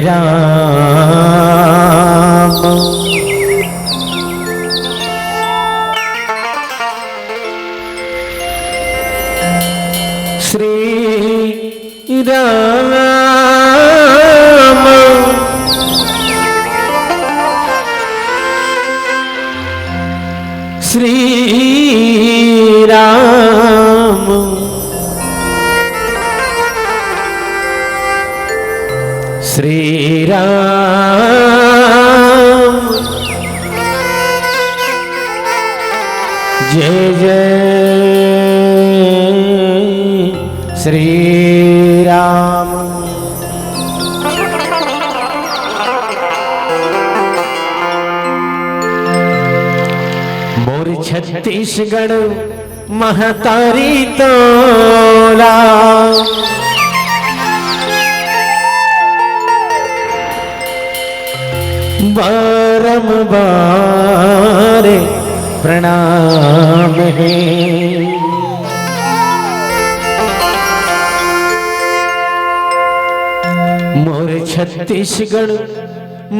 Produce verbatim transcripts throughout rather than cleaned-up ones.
राम। श्री राम। श्री राम। श्री राम। जय जय श्री राम। मोर छत्तीसगढ़ महतारी तोला बारंबार प्रणाम हे। मोर छत्तीसगढ़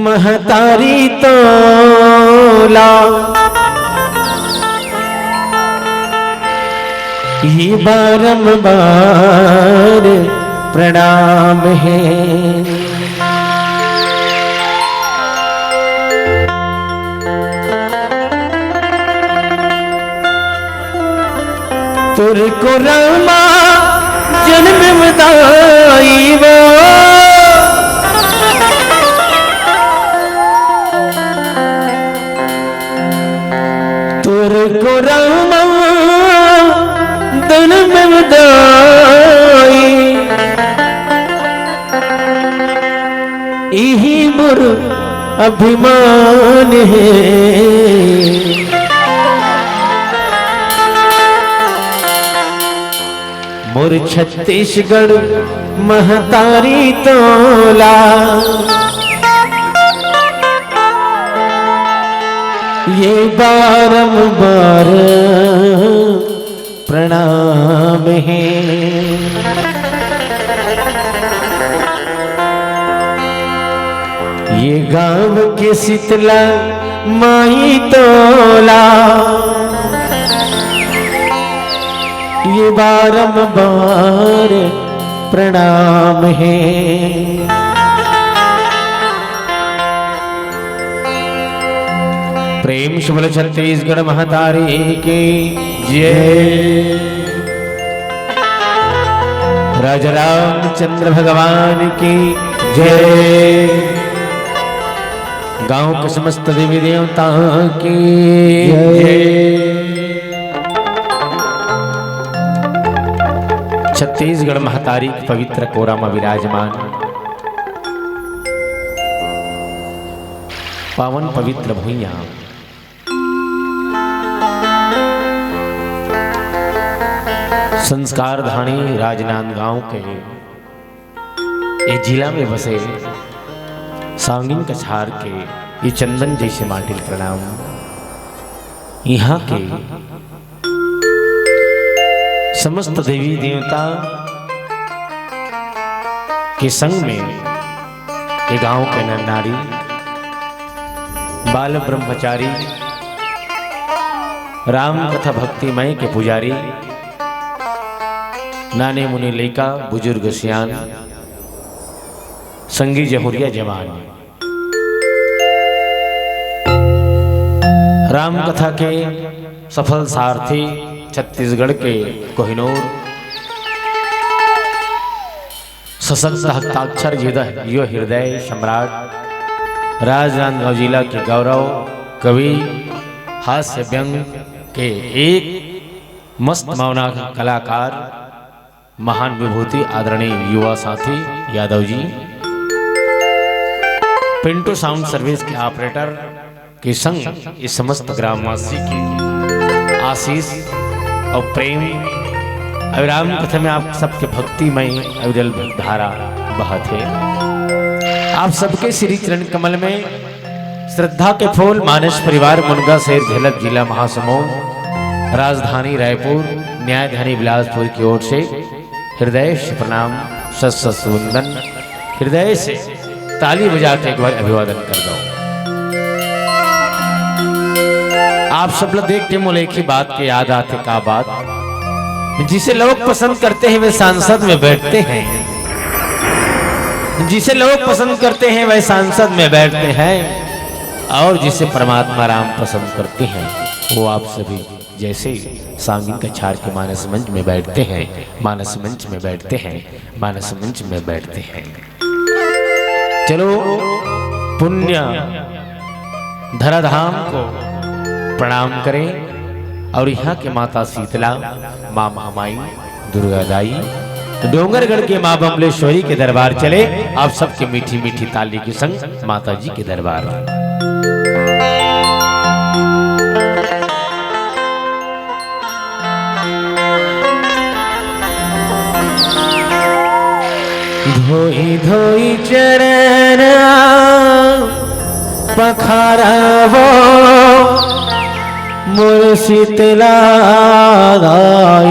महतारी तोला ये बारंबार प्रणाम हे। तोर कोरा मा जनमेंव दाई वो। तोर कोरा मा जनमेंव दाई। इही मोर अभिमान हे। मोर छत्तीसगढ़ महतारी तोला ये बारंबार प्रणाम हे। ये गांव के शीतला माई तोला ये बारंबार प्रणाम हे। प्रेम से बोलो छत्तीसगढ़ महतारी की जय। राजा रामचंद्र भगवान की जय। गांव के समस्त देवी देवता की जय। छत्तीसगढ़ महतारी के पवित्र कोरा म विराजमान पावन पवित्र भुइयां संस्कार धानी राजनांदगांव के ए जिला में बसे सांगिन कछार के ये चंदन जैसे माटी ल प्रणाम। इहां के समस्त देवी देवता के संग में ये गांव के नर नारी, बाल ब्रह्मचारी, राम कथा भक्तिमय के पुजारी, नाने मुनि लइका, बुजुर्ग सियान, संगी जहुरिया जवान, राम कथा के सफल सारथी, छत्तीसगढ़ के कोहिनूर, सशक्त हस्ताक्षर युद्ध, युवा हृदय सम्राट, राजनांदगांव जिला के गौरव, कवि, हास्य व्यंग के एक मस्त मौना कलाकार, महान विभूति आदरणीय युवा साथी यादव जी, पिंटू साउंड सर्विस के ऑपरेटर के संग ये समस्त ग्रामवासी के आशीष अउ प्रेम अउ राम कथा में आप सबके भक्तिमय अविरल धारा बहत हे। आप सबके श्री चरण कमल में श्रद्धा के फूल मानस परिवार मुनगा शेर झेलत जिला महासमुंद राजधानी रायपुर न्यायधानी बिलासपुर की ओर से हृदय से प्रणाम, सत सत वंदन। हृदय से ताली बजा के एक बार अभिवादन कर दो। आप सब ला देख के मोला एक ही बात के याद आथे, का बात? जिसे लोग पसंद करते हैं, वे सांसद में बैठते हैं। जिसे लोग पसंद करते हैं, वह सांसद में बैठते हैं, और जिसे परमात्मा राम पसंद करते हैं, वो आप सभी जैसे सांगिन कछार के मानस मंच में बैठते हैं, मानस मंच में बैठते हैं, मानस मंच में बैठते हैं। चलो, पुण्य धराधाम को प्रणाम करें और यहाँ के माता शीतला, माँ महामाई, दुर्गा दाई, डोंगरगढ़ के माँ बमलेश्वरी के दरबार चले। आप सबके मीठी मीठी ताली के संग माता जी के दरबार। धोई धोई चरण पखारवो मोर शीतला दाई।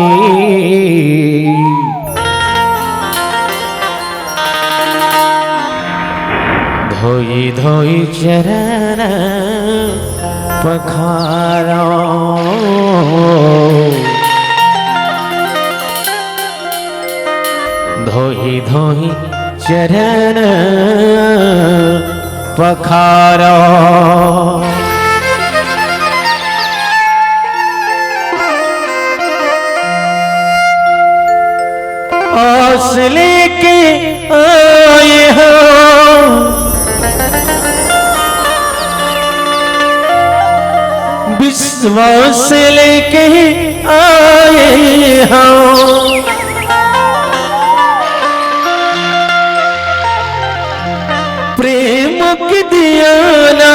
धोई धोई चरण पखारो, धोई धोई चरण पखारो। आस लेके आए हो, विश्वास लेके आए हो, प्रेम के दिया ना,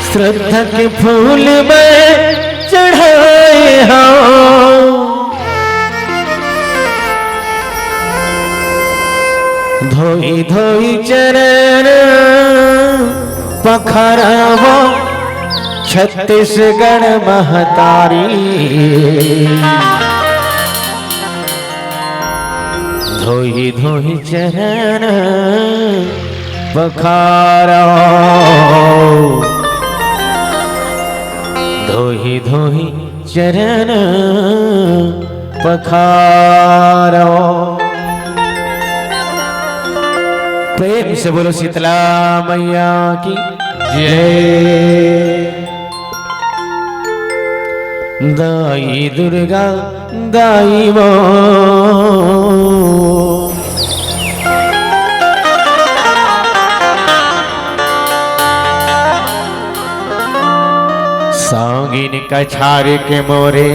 श्रद्धा के फूल मैं चढ़ाए हूँ। धोई धोई चरण पखारवो छत्तीसगढ़ महतारी। धोई धोई चरण पखारो, धोई धोई चरण पखारो। प्रेम से बोलो शीतला मैया की जय। दाई दुर्गा दाई वो। सांगिन कछार के मोरे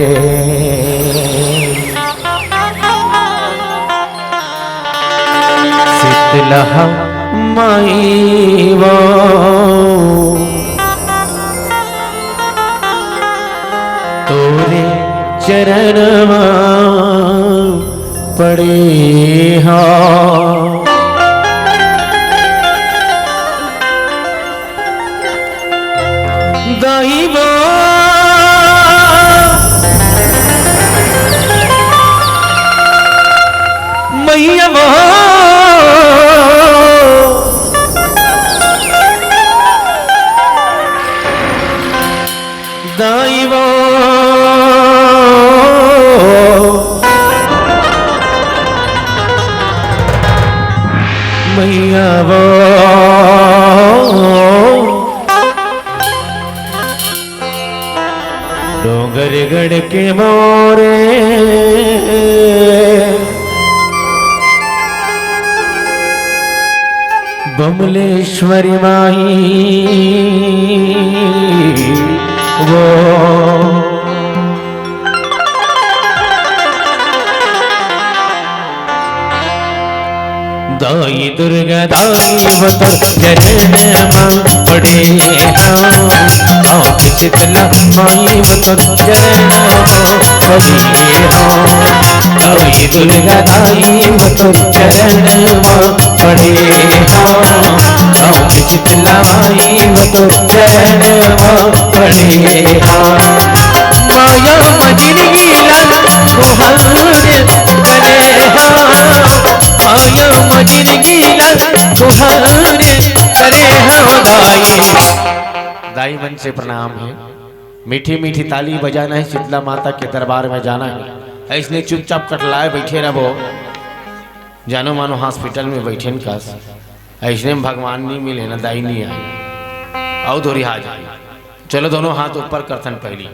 शीतला माई वो। तोरे चरणवा पड़े हा। दाई वो मैया वो दाई वो मैया वो डोंगरगढ़ के मोरे बमलेश्वरी माई वो। दाई दुर्गा दाई वो तोर चरण मा पड़े हंव। शीतला माई वो तोर चरण मा पड़े हंव। दाई दुर्गा दाई वो तोर चरण मा पड़े हंव। शीतला माई वो तोर चरण मा पड़े हंव। माया मा जिनगी ला मोहन करे हंव। जिंदगी ला तुहारे करे हो दाई। दाई मन से प्रणाम हे। मीठी मीठी ताली बजाना हे, शीतला माता के दरबार में जाना हे। अइसने चुपचाप कटलाए बइठे रहिबो, जानो मानो hospital में बइठेन कस। अइसने में भगवान नइ मिले ना, दाई नइ आय। अउ धोरिहा जाय। चलो, दोनों हाथ ऊपर करथन पहिली।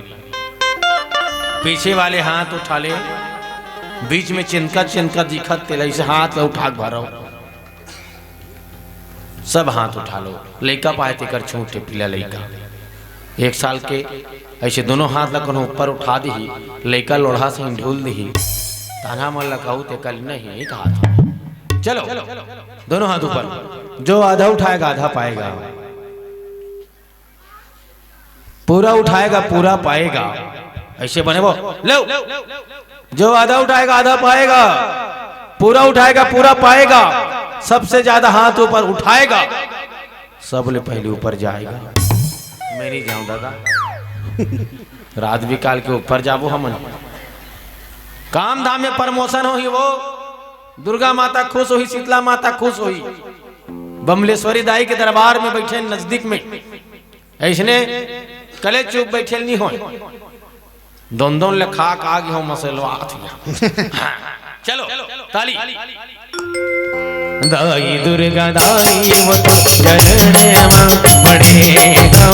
पीछे वाले हाथ उठा ले, बीच में चिनका चिनका दिखत तेला, अइसे हाथ ला उठा के भरो। सब हाथ उठा लो। लइका पाए तेकर छूट हे, पीला लइका एक साल के। अइसे दोनों हाथ ला कोनो ऊपर उठा दिही, लइका लोढ़ा से ढूल दिही। ताना मन ला कहू ते कल नहीं, एक हाथ। चलो, दोनों हाथ ऊपर। जो आधा उठाएगा, आधा पाएगा। पूरा उठाएगा, पूरा पाएगा। अइसे बने वो, लो। जो आधा उठाएगा, आधा पाएगा। पूरा उठाएगा, पूरा पाएगा। सबसे ज्यादा हाथ ऊपर उठाएगा, सबले पहिली ऊपर जाएगा। मैं नइ जांव दादा। रात बिकाल के ऊपर जाबो हमन। काम धाम में promotion होही वो। दुर्गा माता खुश होही, शीतला माता खुश होही। बमलेश्वरी दाई के दरबार में बइठे नजदीक में। अइसने कले चुप बइठे ल नइ होय। दोन दोन ले खा के आ गे हो मसलवा। हाँ, चलो, ताली। दाई दुर्गा दाई वो तो चरण मा पड़े हो,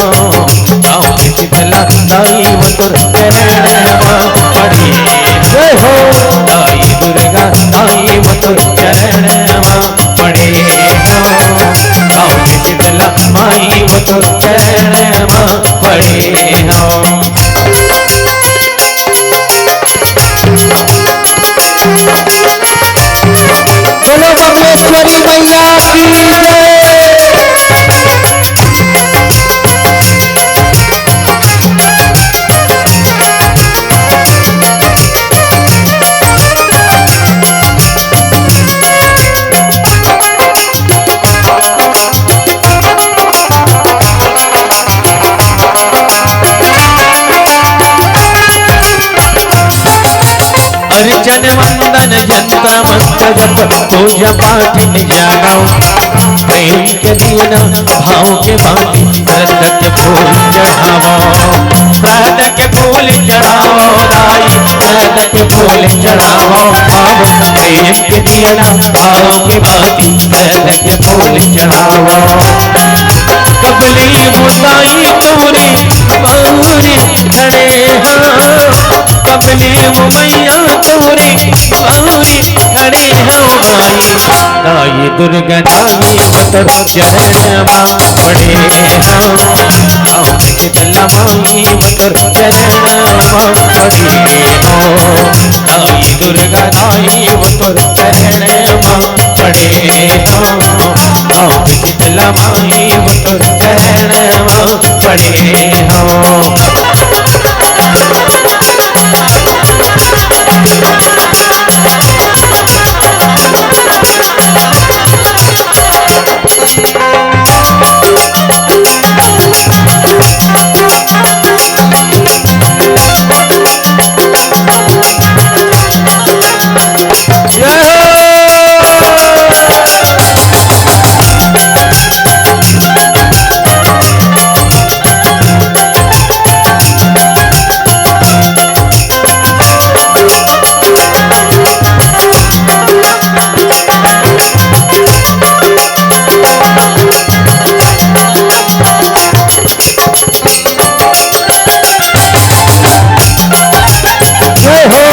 गाँव के शीतला दाई वो तो चरण मा पड़े हो। जय हो। दाई दुर्गा दाई वो तो चरण मा पड़े हो, गाँव के शीतला माई वो तो चरण मा पड़े हो। बोलो बमलेश्वरी मैया की जय। अर्चन वंदन जंत्र मंत्र जप पूजा पाठ निजानो, प्रेम के दियना भाव के बाती, श्रद्धा के फूल चढ़ावो, श्रद्धा के फूल चढ़ावो दाई, श्रद्धा के फूल चढ़ावो, भाव प्रेम के दियना भाव के बाती, श्रद्धा के फूल चढ़ावो। कबले मुदाई तोरे बारी खड़े हो, कबले मुमैया तोरे बारी खड़े हो माई। दाई दुर्गा दाई वो तोर चरण मा पड़े हो, गाँव के शीतला माई वो तोर चरण मा पड़े हो। दाई दुर्गा दाई वो तोर चरण मा पड़े हो, गाँव के शीतला माई वो तोर चरण मा पड़े हो। जय हो।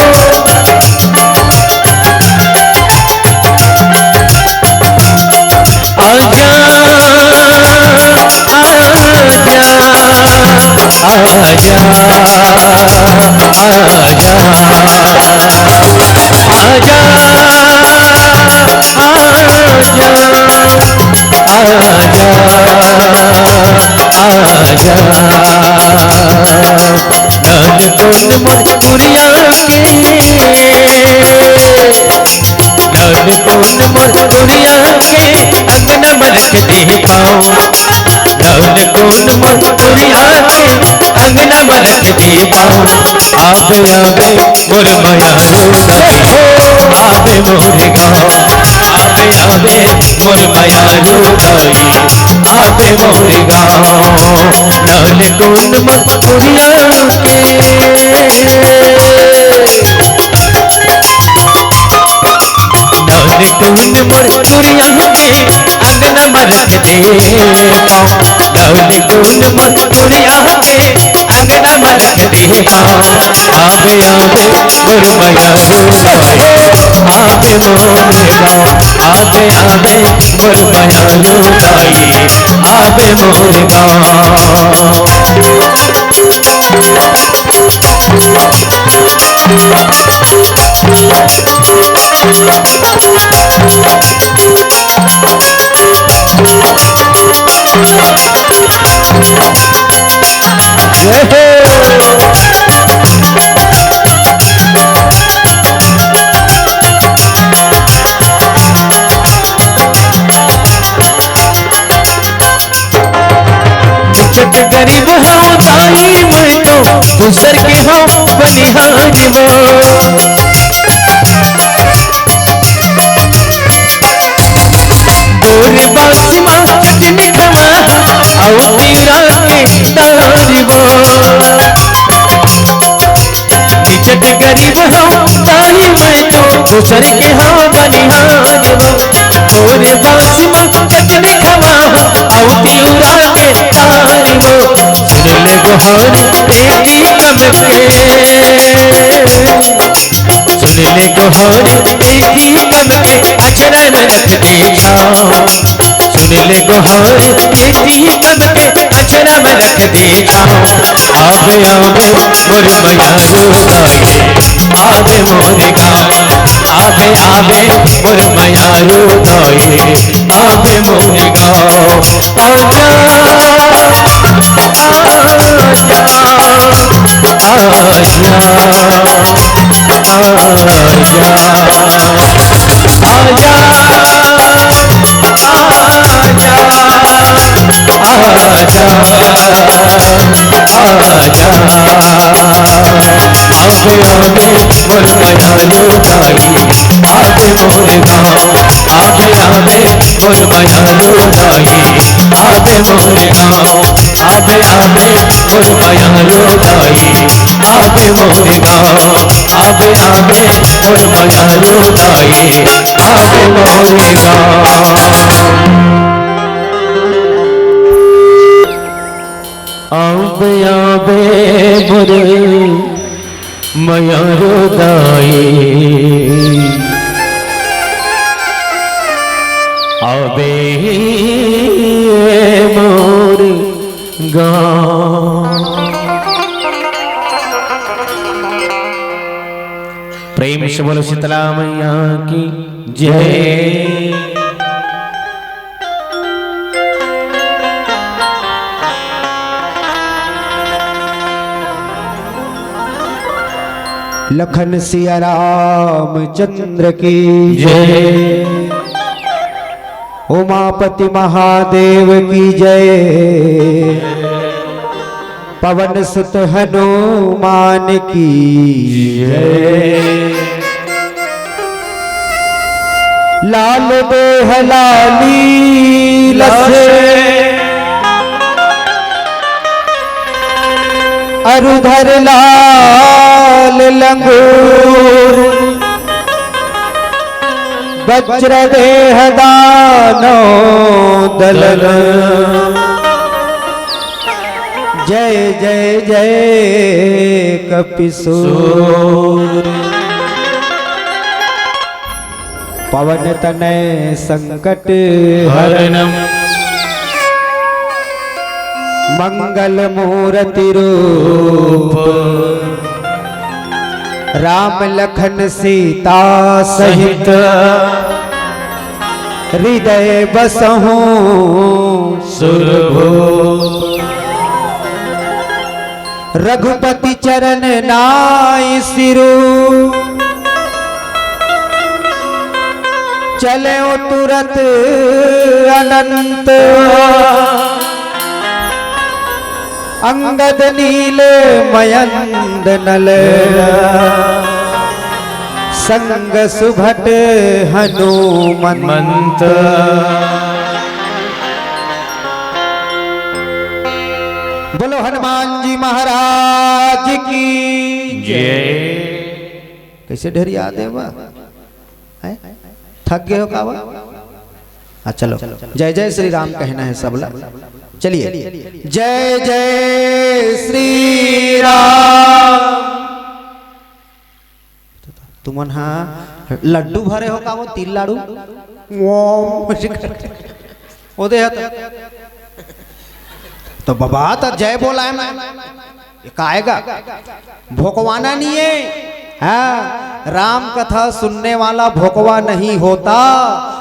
आजा, आजा, आजा, आजा, आजा, आजा, आजा। नन कोन मोर कुरिया के, नन कोन मोर कुरिया के, अंगना म रख दे पाँव। नन कोन मोर कुरिया के, अंगना म रख दे पाँव। आबे, आबे, मोर मयारू दाई, आबे मोर गाँव। आबे, आबे मोर मयारू दाई, आबे मोर गाँव। नल कुंड मथुरिया के, नल कुंड मथुरिया के, अंगना म रख दे पाँव। नल कुंड मथुरिया के, अंगना म रख दे पाँव। आबे आबे मोर मयारू दाई, आबे मोर गाँव। आबे आबे मोर मयारू दाई, आबे मोर गाँव। निचट गरीब हँव दाई मैं तो, दूसर के हँव बनिहार वो। तोरे बासी मा चटनी खवा, अउ पीरा के तारी वो। निचट गरीब हँव दाई मैं तो, दूसर के हँव बनिहार वो। तोरे बासी मा चटनी खवा, अउ पीरा के तारी वो। सुन ले गोहार ए जी अमके, सुन ले गोहार ए जी अमके, अचरा में रख दे पाँव। सुन ले गोहार ए जी अमके, अचरा में रख दे पाँव। आबे आबे मोर मयारू दाई, आबे मोर गाँव। आबे आबे मोर मयारू दाई, आबे मोर गाँव। आजा, आजा, आजा, आजा, आजा, आजा, आजा। आबे आबे मोर मयारू दाई, आबे मोर गाँव। आबे आबे मोर मयारू दाई, आबे मोर गाँव। आबे आबे मोर मयारू दाई, आबे मोर गाँव। आबे आबे मोर मयारू दाई, आबे मोर गाँव। आबे आबे मोर मयारू दाई, आबे मोर गाँव। प्रेम से बोलो शीतला मैया की जय। लखन सिया रामचंद्र की जय। उमापति महादेव की जय। पवन सुत हनुमान की जय। लाल देह लाली लस अरु धर लाल लंगूर। वज्र देह दानव दलन। जय जय जय कपिसूर। पवन तनय संकट हरणम। मंगल मूरति रूप। राम लखन सीता सहित। हृदय बसहु सुरभूप। रघुपति चरण नाइ सिरु। चलेउ तुरत अनंत। अंगद नील मयंद नल। संग सुभट हनुमंत। मंत। बोलो हनुमान जी महाराज की। जय। कैसे ढेरिया देवा? हैं? थक गए हो का बा? हाँ, चलो। जय जय श्री राम कहना है सबला। चलिए, जय जय श्री राम। तुमन हा लड्डू भरे हो का वो तिल लाडू? वो ओदे हा तो, तो बाबा तो जय बोला है मैं। ये काएगा भोकवाना नहीं है। हाँ, राम कथा सुनने वाला भोकवा नहीं होता।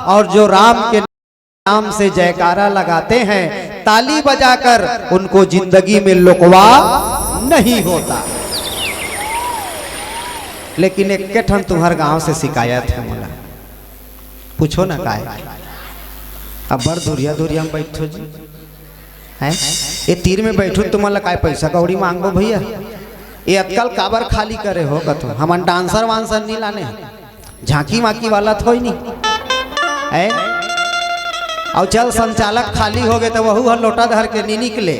और जो राम के नाम से जयकारा लगाते हैं, ताली बजाकर, उनको जिंदगी में लुकवा नहीं होता। लेकिन एक ठन तुम्हार गांव से शिकायत है मोला, पूछो ना काय। अब बड़ दुरिया दुरिया में बैठो जी, हैं? ये तीर में बैठो, तुम्हारा काय पैसा कौड़ी मांगो भैया? ये अतकल काबर खाली करे हो कथो? हमन डांसर वांसर नहीं लाने हैं, झांकी माकी वाला थोई नहीं है। और चल संचालक खाली हो गए तो वहू हर लोटा धर के नहीं निकले।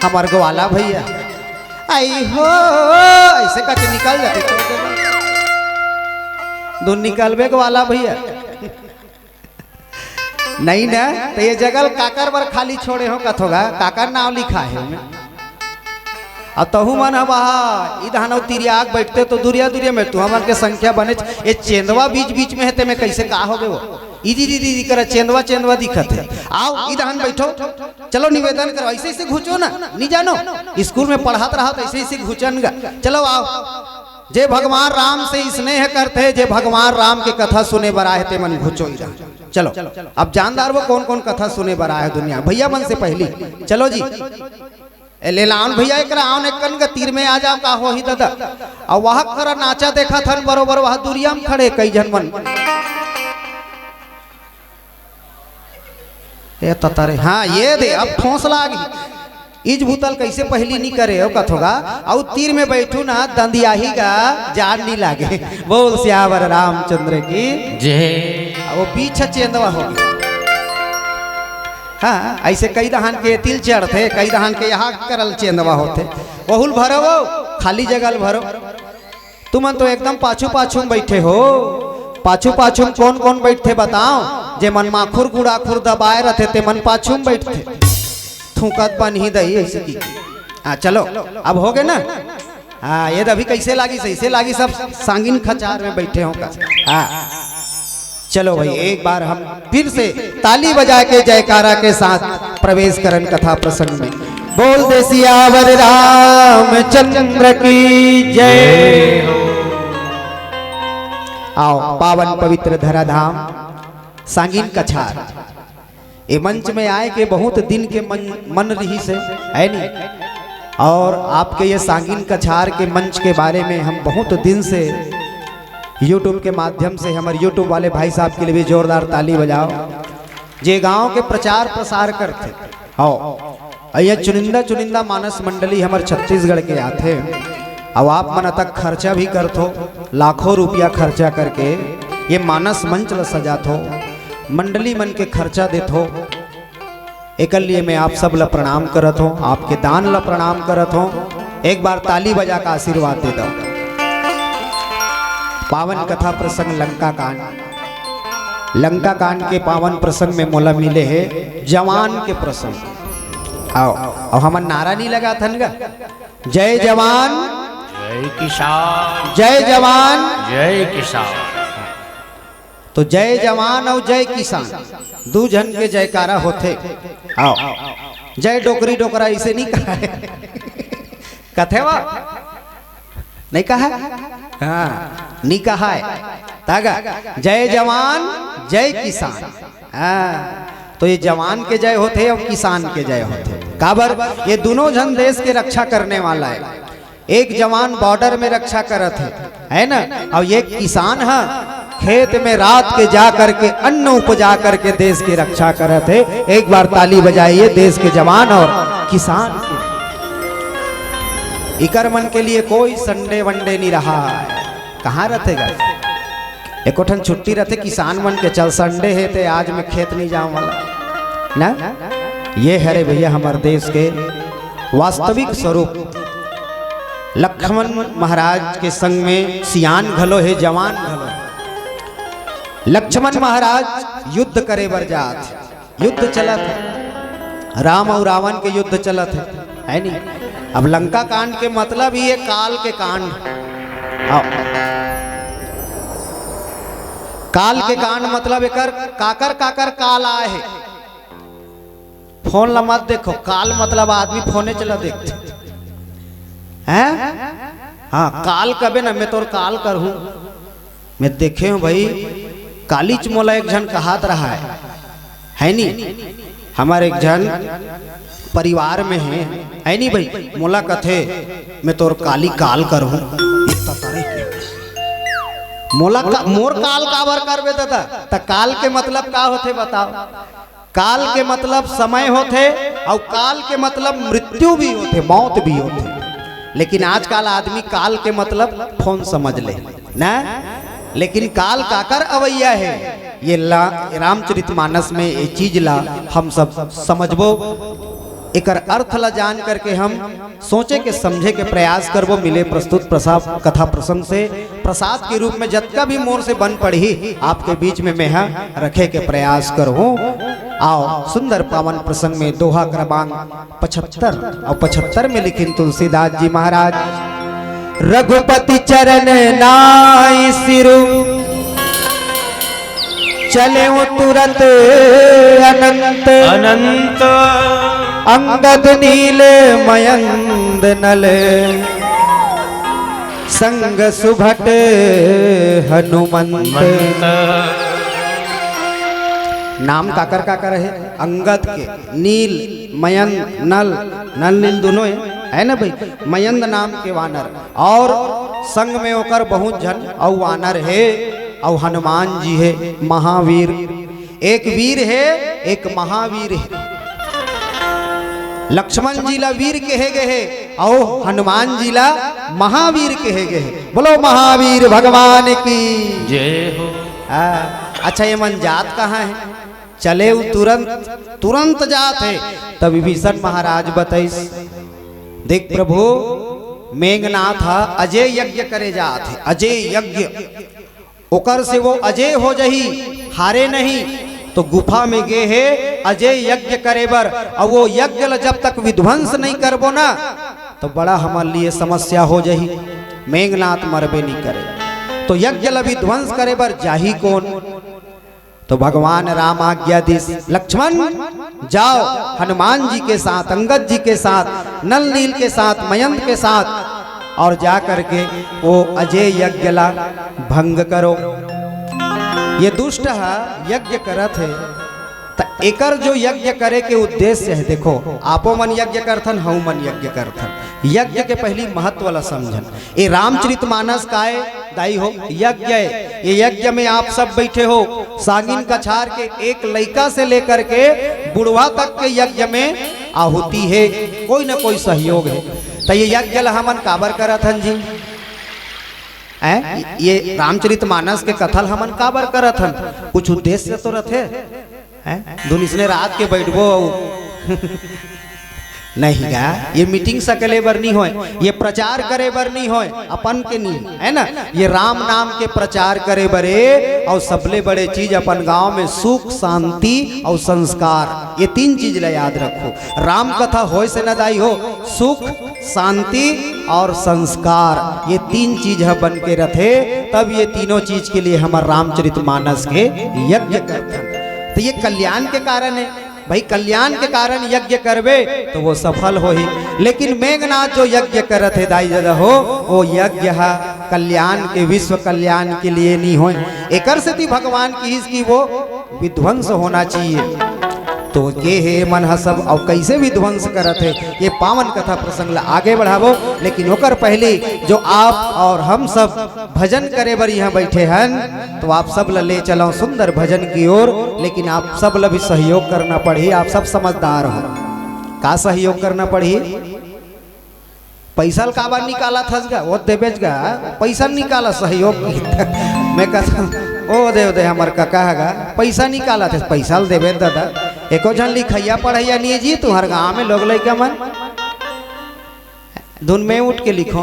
हमार ग्वाला भैया, आई हो, ऐसे करके निकल जाते। दो निकलबे ग्वाला भैया। नहीं ना, तो ये जगल काकर बर खाली छोड़े हो कथोगा, काकर नाव लिखा है ओमे? अब तहु मन हवा इधन अउ तिरियाक बैठते तो दुरिया दुरिया में तू हमन के संख्या बने। ये चेंदवा बीच बीच में है, ते में कैसे का हो गए वो? इदी दीदी दी करा चेंदवा चेंदवा दिखत है। आओ इधन बैठो, चलो निवेदन करो, ऐसे ऐसे घुचो ना, नहीं जानो स्कूल में पढ़ात रहा तो ऐसे ऐसे घुचन गा। चलो आओ, जे भगवान राम से स्नेह करते, जे भगवान राम के कथा सुने बर आए, ते मन घुचो इधर। चलो, अब जानदार वो कौन कौन कथा सुने बर आए दुनिया भैया मन से पहली। चलो जी, ए, ले लाउन भैया, एकरा आउन एक कन का तीर में आ जाओ, का होही दादा। और वह करा नाचा देखा थन बरोबर, वह दुरिया में खड़े कई झन मन। ए ततरे, हाँ, ये दे, अब ठोस लागी। इज भूतल कैसे पहली नहीं करे हो कथोगा, अउ तीर में बैठू ना, दंदियाही का जान नहीं लागे। बोल सियावर रामचंद्र की। जय। वो पीछे चेंदवा हो गया। हाँ, ऐसे कई दहान के तिल चढ़ते, कई दहान के यहाँ करल चेंदवा होते। वहुल भरो वो, खाली जगह ल भरो। तुमन तो एकदम पाछू पाछू में बैठे हो। पाछू पाछू में कौन कौन बैठते बताओ? जे मन माखुर गुड़ाखुर दबाए रहते, ते मन पाछू में बैठते। थूकत बन ही दही ऐसे की। हाँ, चलो, अब हो गए ना? हाँ, ये अभी कैसे लागी, सही से लागी, सब सांगिन खचार में बैठे हो का। हाँ, चलो भाई, एक बार हम फिर से ताली बजा के जयकारा के साथ प्रवेश करन कथा प्रसंग में। बोल दे सियावर रामचंद्र की जय। आओ, पावन पवित्र धराधाम सांगिन कछार, ये मंच में आए के बहुत दिन के मन, मन रही से, है नी? और आपके ये सांगिन कछार के मंच के बारे में हम बहुत दिन से YouTube के माध्यम से, हमारे YouTube वाले भाई साहब के लिए भी जोरदार ताली बजाओ, जे गांव के प्रचार प्रसार करते। आओ, अउ ये चुनिंदा चुनिंदा मानस मंडली हमर छत्तीसगढ़ के आथे, अउ आप मन अतक खर्चा भी करथो, लाखों रुपया खर्चा करके ये मानस मंच ल सजाथो, मंडली मन के खर्चा देथो। एकर लिए मैं आप सब ल प्रणाम करत हों, आपके दान ल प्रणाम करत हों। एक बार ताली बजा के आशीर्वाद दे दो। पावन कथा प्रसंग लंका कांड, लंका कांड के पावन प्रसंग में मोला मिले हे जवान के प्रसंग। आओ, अउ हमन नारा नहीं लगाथन गा, जय जवान, जय किसान। जय जवान। जय किसान। तो जय जवान अउ जय किसान, दू झन के जयकारा होथे। आओ, जय डोकरी डोकरा, इसे नहीं कहा है। कथे वा? नहीं कहा है? हाँ, नहीं कहा है। तागा, जय जवान, जय किसान। हाँ, तो ये जवान के जय होथे अउ किसान के जय होथे। काबर? ये दोनों झन देश के रक्षा करने वाला है। एक जवान बॉर्डर में रक्षा करत हे, है ना? अउ एक किसान ह खेत में रात के जा करके अन्न उपजा करके देश के रक्षा करत हे। एक बार ताली बजाइए देश के जवान और किसान के। इकर मन के लिए कोई संडे वनडे नहीं रहा है। कहाँ रहते गा? एको ठन छुट्टी रथे किसान मन के, चल संडे हे ते आज मैं खेत नहीं जाऊं वाला ना। ये हरे भैया हमर देश के वास्तविक स्वरूप। लक्ष्मण महाराज के संग में सियान घलो हे, जवान घलो हे। लक्ष्मण महाराज युद्ध करे बर जात हे, युद्ध चलत हे, राम अउ रावण के युद्ध चलत हे, है नी? अब लंका कांड के मतलब ही ये काल के कांड। आओ। काल के कांड मतलब एकर काकर काकर काल आए हे। फोन ला मत देखो, काल मतलब आदमी फोने चला देखते हैं। हाँ, काल कबे ना, मैं तोर काल करहूँ। मैं देखे हूँ भाई, कालीच मोला एक झन कहात रहा है, है नी? हमारे एक झन परिवार में है, है नी भाई? मोला कथे, मैं तोर काली काल करहूँ। इतना तारीफ है। मोला का, मोर काल काबर करबे दादा? त काल के मतलब का होथे बताओ? काल के मतलब समय होथे, अउ काल के मतलब मृत्यु भी होथे, मौत भी होथे। लेकिन आजकल आदमी काल के मतलब फोन समझ ले ना, लेकिन काल काकर अवैया है, ये ला-, रामचरितमानस में ये चीज ला हम सब समझबो। एकर अर्थ ला जान करके हम सोचे के, समझे के प्रयास करबो। मिले प्रस्तुत प्रसाद कथा प्रसंग से प्रसाद के रूप में जतका भी मोर से बन पड़ही, आपके बीच में मैं ह रखे के प्रयास करहूँ। आओ, सुंदर पावन प्रसंग में दोहा क्रमांक पचहत्तर अउ पचहत्तर में लिखिन तुलसीदास जी महाराज, "रघुपति चरण नाई सिरु, चलेउ तुरत अनंत। अनंत। अंगद नील मयंद नल, संग सुभट हनुमंत।" मंत। नाम काकर काकर हे? अंगद के, नील, मयंद, नल, नल नील दोनों हे, है ना भाई? मयंद नाम के वानर, और संग में ओकर बहुत झन अउ वानर हे, अउ हनुमान जी हे, महावीर। एक वीर हे, एक महावीर हे। लक्ष्मण जी ला वीर कहे गए हे, अउ हनुमान जी ला महावीर कहे गए हे। बोलो महावीर भगवान की। जय हो। हाँ, अच्छा, ये मन जात कहाँ हे? चलेउ तुरंत, तुरंत जात हे। तब विभीषण महाराज बताइस, देख प्रभु, मेघनाथ ह अजय यज्ञ करे जात हे, अजय यज्ञ। ओकर से वो अजय हो जही, हारे नहीं। तो गुफा में गे हे अजय यज्ञ करे बर, अउ वो यज्ञ ल जब तक विध्वंस नहीं करबो ना, तो बड़ा हमर लिए समस्या हो जही। मेघनाथ मरबे नहीं करे, तो यज्ञ ल विध्वंस करे बर जाही कौन? तो भगवान राम आज्ञा दिस, लक्ष्मण, जाओ, हनुमान जी के साथ, अंगद जी के साथ, नल नील के साथ, मयंक के साथ, और जा करके वो अजय यज्ञ ला भंग करो। ये दुष्ट ह यज्ञ करत हे, त एकर जो यज्ञ करे के उद्देश्य हे, देखो, आपो मन यज्ञ करथन, हऊ मन यज्ञ करथन, यज्ञ के पहली महत्व ला समझन। ए रामचरितमानस काय दाई हो, यज्ञ हे। ये यज्ञ में आप सब बैठे हो, सांगिन कछार के एक लइका से लेकर के बुढ़वा तक के यज्ञ में आहुति हे, कोई ना कोई सहयोग हे। त ये यज्ञ ला हमन काबर करत हन जी? हैं? ये रामचरितमानस के कथा ल हमन काबर करत हन? कुछ उद्देश्य तो रथे, हैं? दुन इसने रात के बैठबो अउ नहीं गा, ये मीटिंग सकले बर नहीं होय, ये प्रचार करे बर नहीं होय, अपन के नहीं, है ना? ये राम नाम के प्रचार करे बर हे, अउ सबले बड़े चीज अपन गांव में सुख, शांति अउ संस्कार, ये तीन चीज ला याद रखो। राम कथा होय से न दाई हो, सुख, शांति और संस्कार, ये तीन चीज ह बन के रथे, तब ये तीनों चीज के लिए हमर रामचरितमानस के यज्ञ करथन। तो ये कल्याण के कारण हे भाई, कल्याण के कारण यज्ञ करबे तो वो सफल होही। लेकिन मेघनाथ जो यज्ञ करत हे दाई ददा हो, वो यज्ञ ह कल्याण के, विश्व कल्याण के लिए नहीं होय। एकर सेती भगवान किहिस कि वो विध्वंस होना चाहिए। तो के हे मन ह सब अउ कैसे विध्वंस करत हे, ये पावन कथा प्रसंग ला आगे बढ़ाबो। लेकिन ओकर पहले जो आप और हम सब भजन करे बर यहाँ बैठे हन, तो आप सब ला ले चलव सुंदर भजन की ओर। लेकिन आप सब ला भी सहयोग करना पड़ही, आप सब समझदार हो। का सहयोग करना पड़ही? पैसा ल काबर निकालत हस गा? वो देबेच गा, पैसा निकाला सहयोग की। मैं कहता हूँ, ओ दे, ओ दे, हमर कका ह गा, पैसा निकालत हे, पैसा ल देबे न दादा। एको झन लिखइया पढ़इया नइ हे जी, तुंहर गांव में लोग लइका मन। धुन में उठ के लिखो।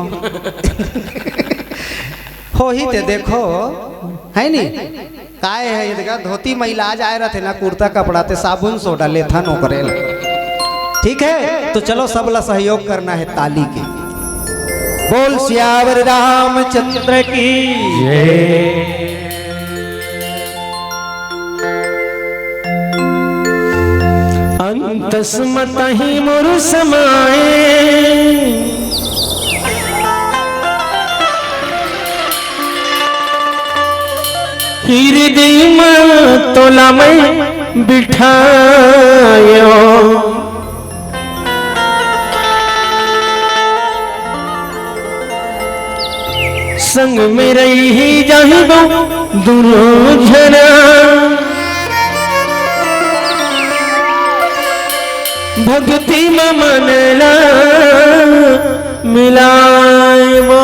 होही ते देखो, है नी? काय है, ये देखा, धोती मैला जाए रथे ना, कुर्ता कपड़ा ते साबुन सोडा लेथन ओकरे ल। ठीक है, तो चलो, सब ला सहयोग करना है ताली के। बोल सियावर रामचंद्र की जय। अंतस मतहि मोर समाए, हृदय में तोला मैं बिठायो। संग में रही जाहिबो दुनो झना, भक्ति में मन ला मिलायबो।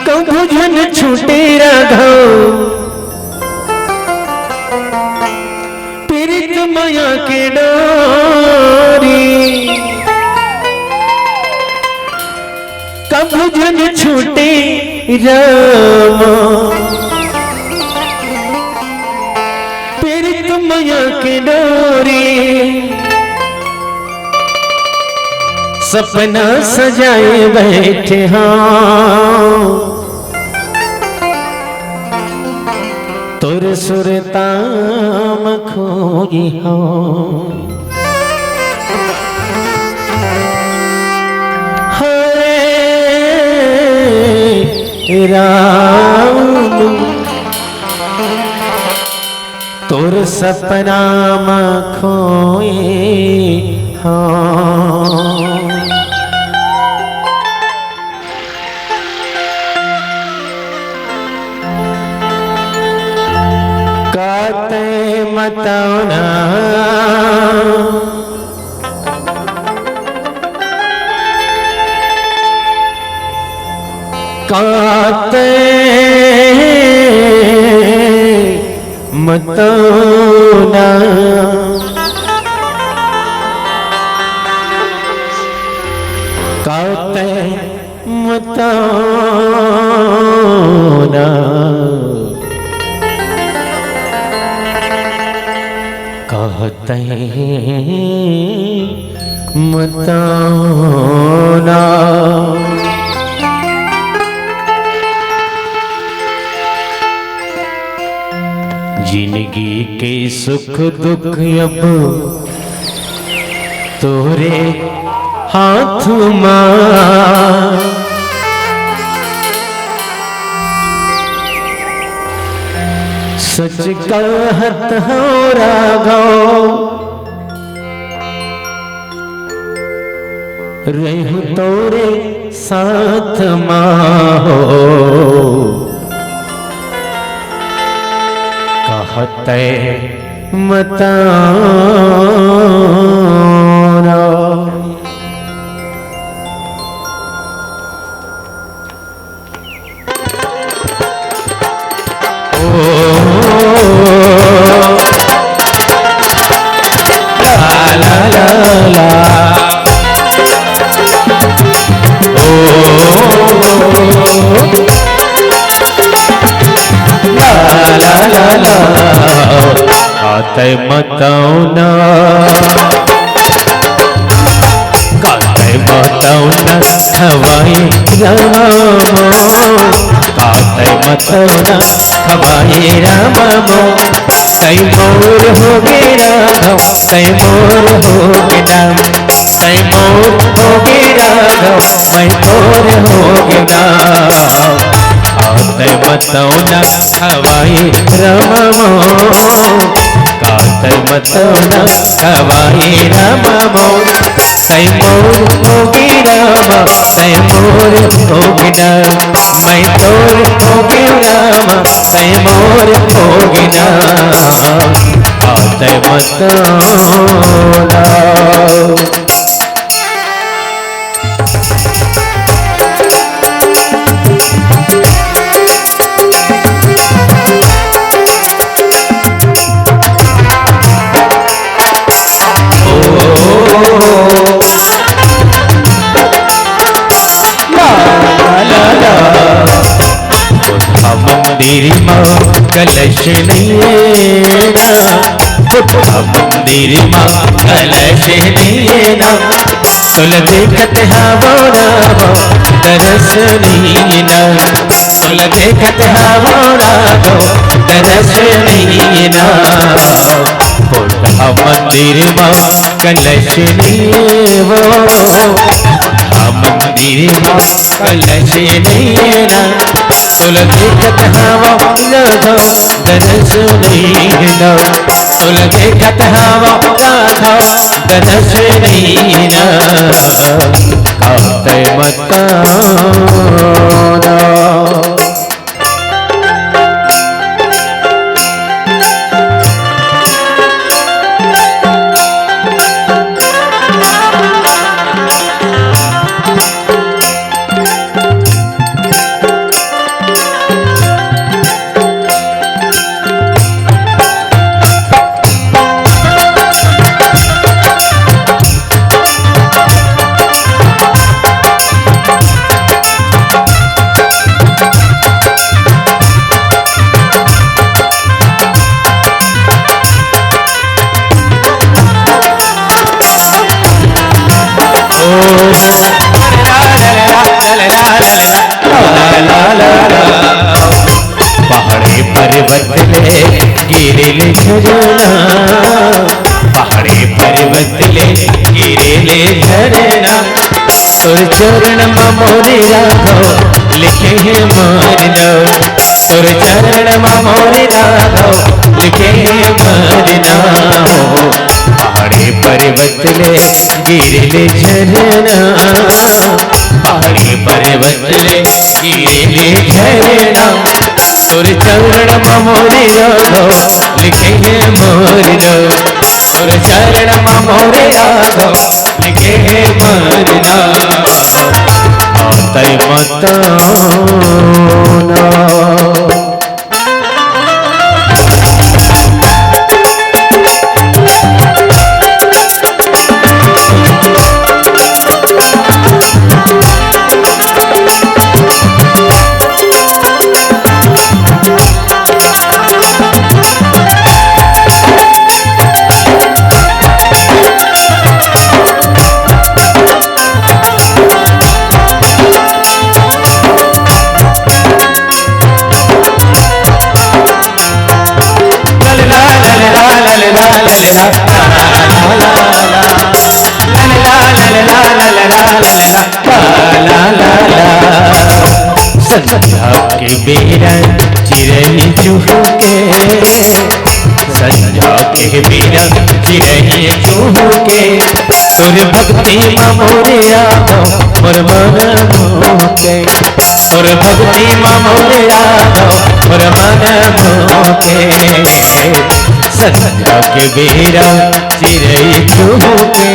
कभू झन छूटे राघव पीरित मया के डोरी, कभू झन छूटे रामा पीरित मया के डोरी। सपना सजाए बैठे हंव, तोर सुरता म खोई हंव। हरे राम, तोर सपना म खोए हंव। का तैं मतौना, का तैं मतौना, का तैं मतौना, का तैं मतौना। जिनगी के सुख दुख अब तोरे हाथ मा। सच कहत हंव राघव, रहूं तोरे साथ मा हो। का तैं मतौना। का तैं मतौना, का तैं मतौना खवाई रामा, का तैं मतौना खवाई रामा। तैं मोर होगे राघव, तैं मोर होगे ना, तैं मोर होगे राघव, मैं तोर होगे ना। का तैं मतौना खवाई रामा, का तैं मतौना खवाई रामा। तैं मोर होगे रामा, तैं मोर होगे ना, मैं तोर होगे रामा, तैं मोर होगे ना। का तैं मतौना। मंदिर मा कलश नइये ना, मंदिर मा कलश नइये ना, तोला देखत हवो राघव दरस नइये ना, तोला देखत हवो राघव दरस नइये ना। कोटा मंदिर मा कलश नइये वो, कोटा मंदिर मा कलश नइये ना, तोला देखत हवो राघव दरस नइये ना, तोला देखत हवो राघव दरस नइये ना। का तैं मत ना। पहाड़ी पर्वत ले गिरे ले झरना, पहाड़ी पर्वत ले गिरे ले झरना, तोर चरण म मोरे राघव लिखे हे मोर नाव, तोर चरण म मोरे राघव लिखे हे मोर नाव। पहाड़ी पर्वत ले गिरे ले झरना, पहाड़ी पर्वत ले गिरे ले झरना, तोर चरण म मोरे राघव लिखे हे मोर नाव, तोर चरण म मोरे राघव लिखे हे मोर नाव। का तैं मत ना। संझा के बेरा चिरई चुहके, संझा के बेरा चिरई चुहके, तोर भक्ति म मोरे राघव मोर मन मोहके, तोर भक्ति म मोरे राघव मोर मन मोहके। संझा के बेरा चिरई चुहके,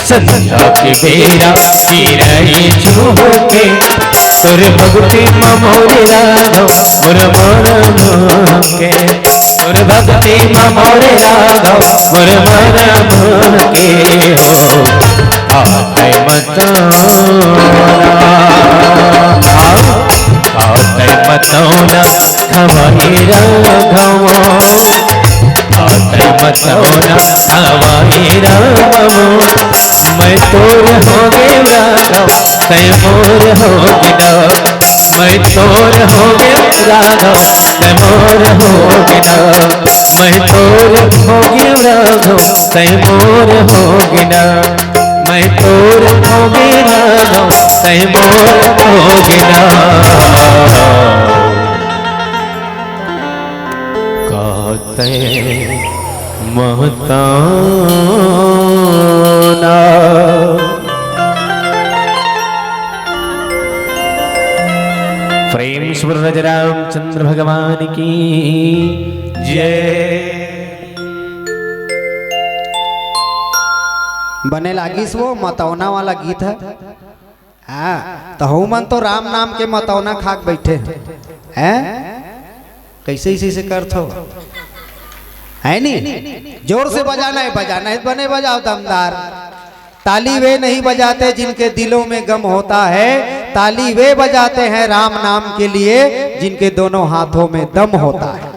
संझा के बेरा चिरई चुहके, तोर भक्ति म मोरे राघव मोर मन मोहके, तोर भक्ति म मोरे राघव मोर मन मोहके हो। का तैं मत ना। का तैं मत ना खवाए राघव, का तैं मत ना खवाए राघव। मैं तोर होगे राघव, तैं मोर होगे ना। मैं तोर होगे राघव, तैं मोर होगे ना। मैं तोर होगे राघव, तैं मोर होगे ना। मैं तोर होगे राघव, तैं मोर होगे ना। का तैं मत ना। प्रेम से बोल राजा रामचंद्र भगवान की जय। बने लागिस वो मतौना वाला गीत ह। हाँ, त हऊ मन तो राम नाम के मतौना खाक बइठे हव। हैं? कइसे, अइसे, अइसे करथव? है नी? जोर से बजाना हे, बजाना हे, बने बजाव दमदार। ताली वे नहीं बजाते जिनके दिलों में गम होता है, ताली वे बजाते हैं राम नाम के लिए, जिनके दोनों हाथों में दम होता है।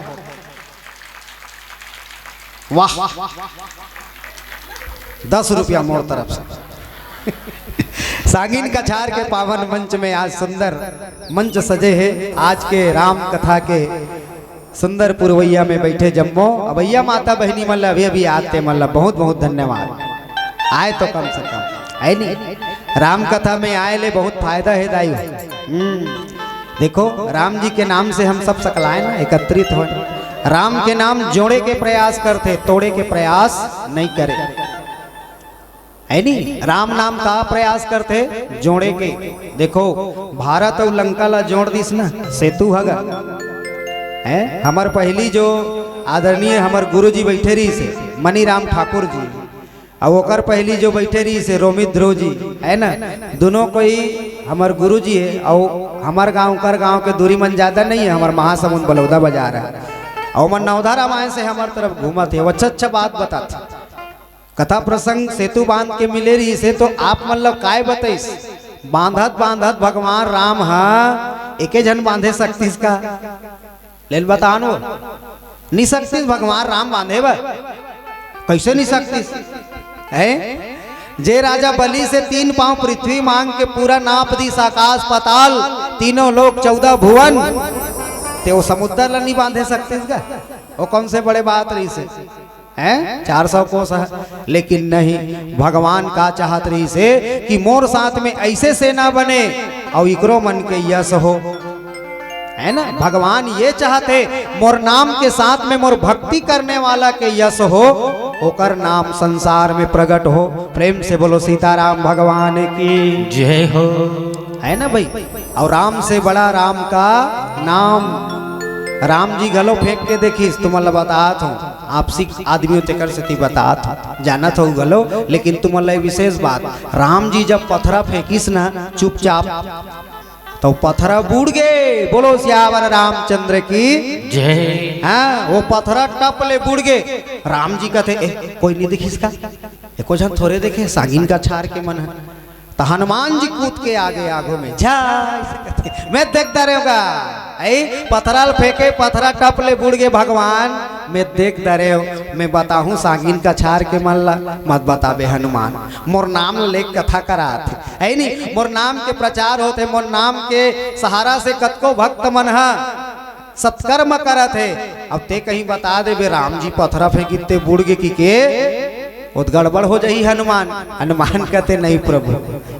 वाह, दस रुपया मोर तरफ से। सांगिन कछार के पावन मंच में आज सुंदर मंच सजे हे। आज के राम कथा के सुंदर पुरवैया में बैठे जम्मो अवैया माता बहिनी मन ला, अभी अभी आते मन ला बहुत बहुत धन्यवाद। आए तो कम से कम, है नी? राम कथा में आए ले बहुत फायदा हे दाई। हम्म, देखो, राम जी के नाम से हम सब सकलाए ना, एकत्रित हो। राम के नाम जोड़े के प्रयास करथे, तोड़े के प्रयास नहीं करे, है नी? राम नाम का प्रयास करथे? जोड़े के। देखो, भारत अउ लंका ला जोड़ दिस ना, सेतु हगा। हैं? हमर पहली जो आदरणीय हमर गुरु जी बैठे रहिस हे, मनीराम ठाकुर जी, अउ ओकर पहली जो बैठे रहिस हे, रोमित ध्रुव जी, है ना? दोनों कोई हमर गुरु जी हे, अउ हमर गांव, ओकर गांव के दूरी मन ज्यादा नहीं हे, हमर महासमुंद बलौदा बाजार हे। अउ मन नवधा रामायण से हमर तरफ घूमत हे, अच्छा अच्छा बात बताथे। कथा प्रसंग सेतु बांध के मिले रहिस हे, तो आप मन ला काय बताइस? बांधत बांधत भगवान राम ह एके झन बांधे सकतिस का? ले ल बतान वो। नि सकतिस भगवान राम बांधे बर। कैसे नि सकतिस? है? जे राजा बलि से तीन पांव पृथ्वी मांग के पूरा नाप दिस आकाश पाताल, तीनों लोक चौदह भुवन, ते वो समुद्र ला नि बांधे सकतिस का? वो कौन से बड़े बात रहिस हे? हैं? चार सौ कोस हे, लेकिन नहीं, भगवान का चाहत रहिस हे कि मोर साथ में ऐसे सेना बने अउ इकरो मन के यश हो, है ना? भगवान ये चाहथे, मोर नाम के साथ में मोर भक्ति करने वाला के यश हो, ओकर नाम संसार में प्रगट हो। प्रेम से बोलो सीताराम भगवान की। जय हो। है ना भाई? अउ राम से बड़ा राम का नाम। राम जी घलो फेंक के देखिस, तुमन ल बतात हूँ, आपसी आदमी हो तेकर सेती बतात हूँ, जानत हो घलो, लेकिन तुमन ल ये विशेष बात, राम जी जब पथरा फेंकिस ना चुपचाप, तो पथरा बूड़ गे। बोलो सियावर रामचंद्र की। जय। हाँ, वो पथरा टप ले बूड़ गे। राम जी कथे, "ए, कोई नि देखिस का? एको झन थोरे देखे, सांगिन कछार के मन हे।" त हनुमान जी कूद के आगे आगू में, "जा, ऐसे करते, मैं देख डरे होगा।" ऐ पथरा ल फेंके, पथरा टप ले बूड़ गे, "भगवान, मैं देख डरे हो, मैं बताहूँ सांगिन कछार के मन ला, मत बताबे हनुमान, मोर नाम ल लेके कथा करात हे, है नी? मोर नाम के प्रचार होत हे, मोर नाम के सहारा से कतको भक्त मन ह सत्कर्म करत हे, अब ते कहीं बता देबे राम जी पथरा फेंकिते बूड़ गे कि के, ओत गड़बड़ हो जाही हनुमान। हनुमान कथे, "नहीं प्रभु,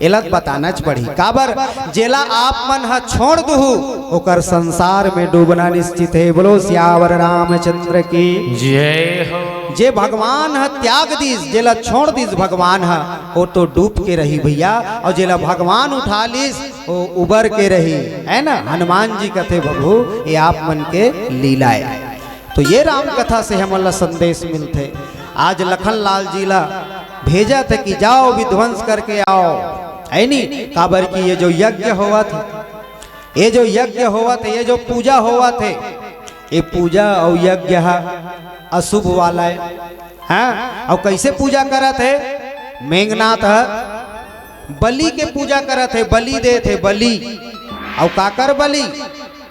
एला त बतानाच पड़ही।" काबर? जेला आप मन ह छोड़ दुहू, ओकर संसार में डूबना निश्चित हे। बोलो सियावर रामचंद्र की। जय हो। जे भगवान ह त्याग दिस, जेला छोड़ दिस भगवान ह, वो तो डूब के रही भैया, अउ जेला भगवान उठा लिस, वो उबर के रही, है ना? हनुमान जी कथे, "प्रभु, ये आप मन के लीला हे।" तो ये राम कथा से हमन ला संदेश मिलथे। आज लखन लाल जी ला भेजत हे कि जाओ विध्वंस करके आओ, है नी? काबर कि ये जो यज्ञ होवत हे, ये जो यज्ञ होवत हे, ये जो पूजा होवत हे, ये पूजा अउ यज्ञ ह अशुभ वाला हे। हाँ, अउ कैसे पूजा करत हे? मेघनाथ ह बलि के पूजा करत हे, बलि देत हे, बलि। अउ काकर बलि?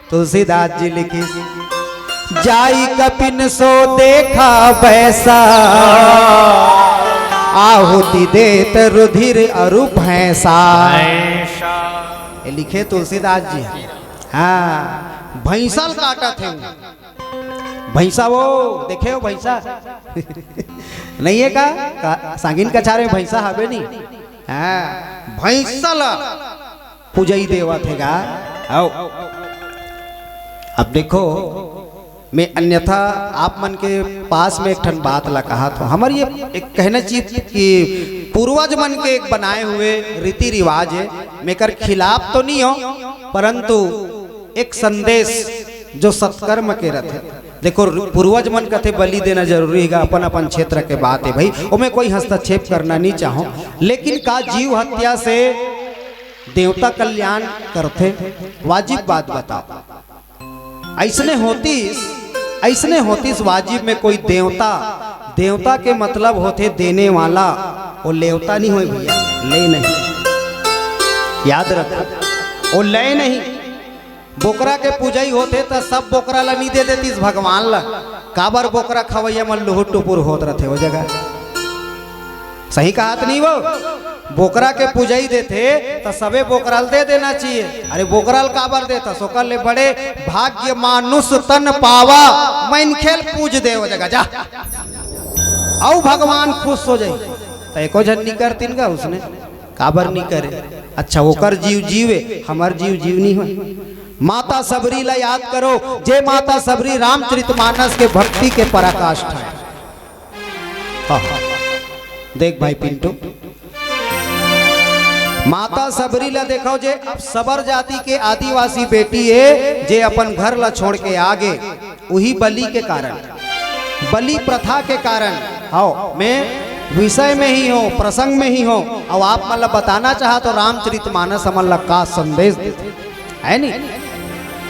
तुलसीदास जी लिखिस, "जाई कपिन सो देखा बैसा, आहुति देत रुधिर अरु भैंसा।" ये लिखे तुलसीदास जी। हाँ, भैंसा ल काटत हे। भैंसा वो, देखे हो भैंसा? नहीं हे का? का-, सांगिन कछार में भैंसा हवे नी? हाँ, भैंसा ला पूजई देवत हे गा। आओ। अब देखो, मैं अन्यथा आप मन के पास में एक ठन बात ला कहत हूँ। हमर ये एक कहना चाहिए कि पूर्वज मन के एक बनाए हुए रीति रिवाज हे, मैं एकर खिलाफ तो नहीं हूँ, परंतु एक संदेश जो सत्कर्म के रथे। देखो, पूर्वज मन कथे बलि देना जरूरी हे, अपन अपन क्षेत्र के बात हे भाई, ओमे कोई हस्तक्षेप करना नहीं चाहो, लेकिन का जीव हत्या से देवता कल्याण करथे? वाजिब बात बताओ। ऐसने होतिस, ऐसने होतिस वाजिब में कोई देवता, देवता के मतलब होथे देने वाला, वो लेवता नहीं होय भैया, ले नहीं। याद रखो, ओ लय नहीं। बोकरा के पूजई होथे त सब बोकरा ला नी दे देतिस भगवान ला। काबर बोकरा खवैया मन लुहुर टुपुर होत रथे ओ जगह। सही कहत नहीं वो? बोकरा के पूजई देथे त सबे बोकरा ल दे देना चाहिए। अरे बोकरा ल काबर देथस? ओकर ले बड़े भाग्य मानुष तन पावा, मनखे ल पूज दे ओ जगह जा। अउ भगवान खुश हो जाई। त एको झन नी करतिन गा उसने। काबर नी करे? अच्छा, ओकर जीव जीवे, हमर जीव जीव नी होय। माता सबरी ला याद करो, जे माता सबरी रामचरितमानस के भक्ति के पराकाष्ठा है। हाँ, हाँ। देख भाई पिंटू, माता सबरी ला देखो, जे सबर जाति के आदिवासी बेटी है, जे अपन घर ला छोड़ के आगे, उही बलि के कारण, बलि प्रथा के कारण। हव, मैं विषय में ही हूँ, प्रसंग में ही हूँ। अब आप मन ला बताना चाहत हूँ रामचरितमानस हमन ला का संदेश देथे, है नी?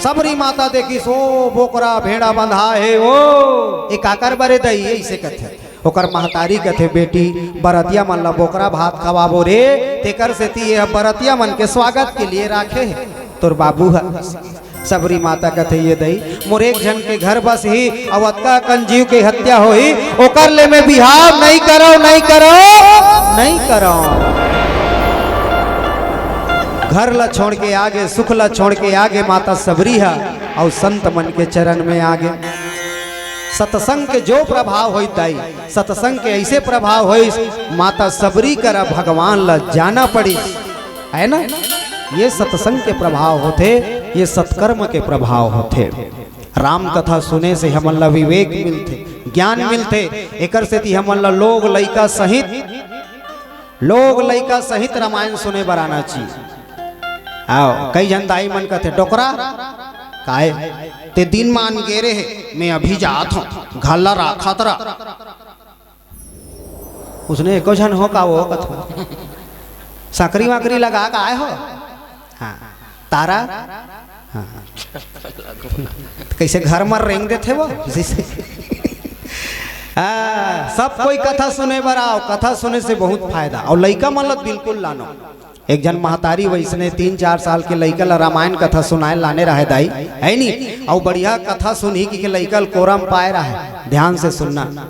सबरी माता देखिस, ओ बोकरा भेड़ा बंधा हे, ओ ए काकर बरे दई, ऐसे कथे। ओकर महतारी कथे, बेटी, बरतिया मन ला बोकरा भात खवाबो रे, तेकर सेती ये बरतिया मन के स्वागत के लिए राखे हे तोर बाबू ह। सबरी माता कथे, ये दई, मोर एक झन के घर बस ही, अउ अतका अकन जीव के हत्या होही, ओकर ले मैं बिहाव नहीं करव, नहीं करव, नहीं करव। घर ला छोड़ के आगे, सुख ला छोड़ के आगे माता सबरी ह, अउ संत मन के चरण में आगे। सत्संग के जो प्रभाव होई दाई, सत्संग के ऐसे प्रभाव होई, माता सबरी करा भगवान ला जाना पड़ी, है ना? ये सत्संग के प्रभाव होथे, ये सत्कर्म के प्रभाव होथे। राम कथा सुने से हमन ला विवेक मिलथे, ज्ञान मिलथे। एकर सेती हमन ला लोग लइका सहित, लोग लइका सहित रामायण सुने बर आना चाहिए। आओ, कई झन दाई मन कथे, "डोकरा, काय? ते दिन मान गे रहे, मैं अभी जात हूँ, घर ला राखत रह।" उसने एको झन हो का वो कथो। साकरी वाकरी लगा का आए हो? हाँ। तारा? हाँ। कैसे घर म रेंग देथे वो? जैसे हाँ, सब कोई कथा सुने बर आओ, कथा सुने से बहुत फायदा। अउ लइका मन ल बिल्कुल लानो। एक झन महतारी वइसने तीन चार साल के लइका ल रामायण कथा सुनाए लाने रहे दाई, है नी? अउ बढ़िया कथा सुनही कि के लइका ल कोरा म पाए रहे। ध्यान से सुनना।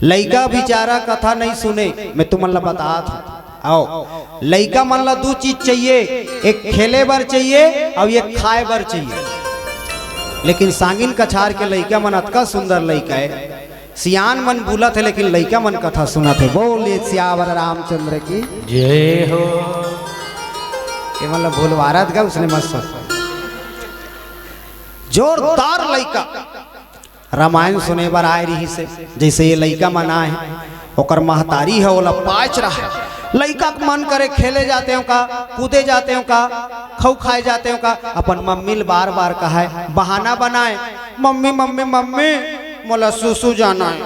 लइका बिचारा कथा नहीं सुने, मैं तुमन ला बतात हूँ। आओ, लइका मन ला दू चीज चाहिए, एक खेले बर चाहिए अउ एक खाए बर चाहिए। लेकिन सांगिन कछार के लइका मन अतका सुंदर लइका है, सियान मन बोलत है लेकिन लइका मन कथा सुनत है। बोलिए सियावर रामचंद्र की। जय हो। ये मन ला भुलवारत गा उसने मत सोच। जोरदार लइका। रामायण सुने बर आए रहिस हे, जइसे ये लइका मन आए हे, ओकर महतारी ह ओला पाच रहा। लइका के मन करे खेले जाते हो का, कूदे जाते हो का, खऊ खाए जाते हो का, अपन मम्मी ल बार-बार कहाए, बहाना बनाए, "मम्मी, मम्मी, मम्मी, मोला सुसु जाना हे।"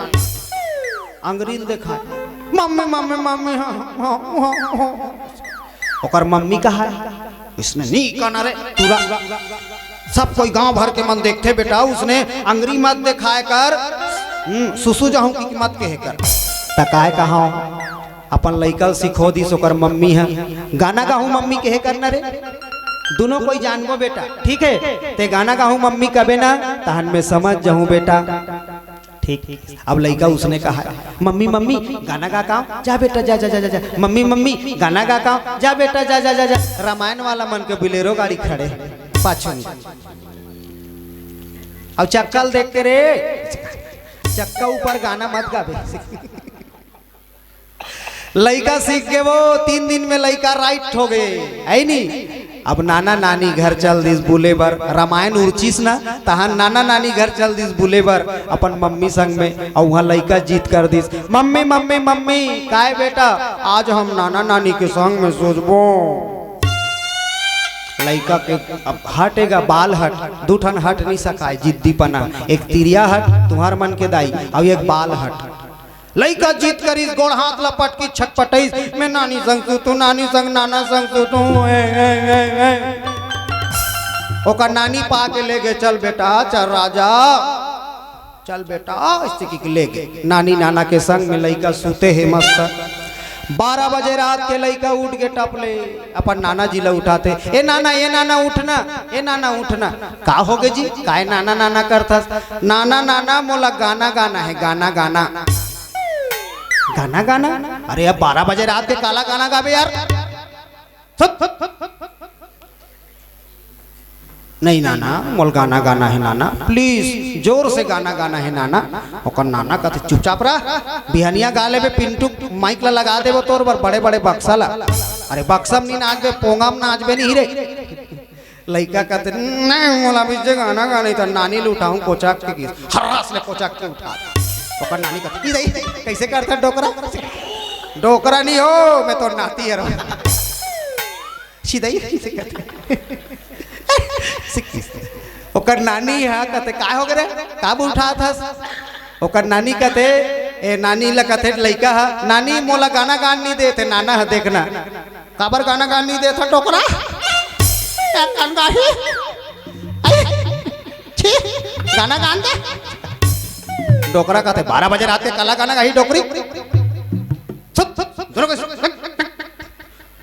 अंगरी ल देखाए, "मम्मी, मम्मी, मम्मी, हाँ, हाँ, हाँ, हाँ।" ओकर मम्मी कहाए, इसने नी कहना रे, टूरा। सब कोई गांव भर के मन देखथे बेटा, उसने अंगरी मत देखाए कर, हम्म, सुसु जाहूं कि मत कहे कर। त काय कहाओ, अपन लइका ल सिखो दिस ओकर मम्मी ह। गाना गाहूं मम्मी कहे कर ना रे, दुनों कोई जानबो बेटा, ठीक है? ते गाना गाहूं मम्मी कबे ना, तहन मैं समझ जाहूं बेटा। ठीक। अब लइका उसने कहा, "मम्मी, मम्मी, गाना गा का? जा बेटा, जा, जा, जा, जा, जा। मम्मी, मम्मी, गाना गा का? जा बेटा, जा, जा, जा, जा।" रामायण वाला मन के बोलेरो गाड़ी खड़े पाछू में। अब चक्का ल देख के रे, चक्का ऊपर गाना मत गाबे। लइका सीख गे वो, तीन दिन में लइका राइट हो गे, है नी? अब नाना नानी घर चल दिस बुले बर, रामायण उरचिस ना, तहान नाना नानी घर चल दिस बुले बर अपन मम्मी संग में, अउ उहाँ लइका जिद कर दिस, "मम्मी, मम्मी, मम्मी, काय बेटा, आज हम नाना नानी के संग में सोचबो।" लइका के अब हट एगा, बाल हट, दू ठन हट नहीं सकाय, जिद्दीपना, एक तिरिया हट, तुहर मन के दाई, अउ एक बाल हट। लइका जिद करिस, गोड़ हाथ ला पटकिस, छटपटाइस, "मैं नानी संग सुतहूं, नानी संग, नाना संग सुतहूं।" ए, ए, ए, ए। ओकर नानी पा के ले गे, "चल बेटा, चल राजा, चल बेटा।" अइसे कहिके ले गे। नानी नाना के संग में लइका सुते हे मस्त। बारह बजे रात के लइका उठ के टप ले अपन नाना जी ला उठाथे, "ए नाना, ए नाना, उठ ना, ए नाना, उठ ना।" "का होगे जी, काय नाना नाना करथस?" "नाना, नाना, मोला गाना गाना हे, गाना, गाना।" "गाना गाना? अरे, अब बारह बजे रात के काला गाना गाबे यार?" "नहीं नाना, मोल गाना गाना हे नाना, please, जोर से गाना गाना हे नाना।" ओकर नाना कथे, "चुपचाप रह, बिहनिया गा लेबे पिंटू, माइक ला लगा देबो तोर बर बड़े बड़े बक्सा ला।" "अरे बक्सा म नी नाचबे, पोंगा म नाचबे नी रे।" लइका कथे, "नहीं, मोला अभी जे गाना गाना हे।" त नानी ल उठाहूं कोचक के किस, हर्रास ले कोचक के उठा दे। ओकर नानी कथे, "ई दई, कइसे करथे डोकरा?" "डोकरा नी हो, मैं तोर नाती हरंव।" "सिधई कइसे करथे?" सिक्किस। ओकर नानी ह कथे, "काय होगे रे? काबर उठात हस?" ओकर नानी कथे, ए, नानी ल कथे लइका ह, "नानी, मोला गाना गान नी देत हे।" नाना ह, "देखना।" "काबर गाना गान नी देत ह, डोकरा? एक गान गाही। अई, छी, गाना गान दे।" डोकरा कथे, "बारह बजे रात के काला गाना गाही, डोकरी।" सुत, सुत, सुत, सुत।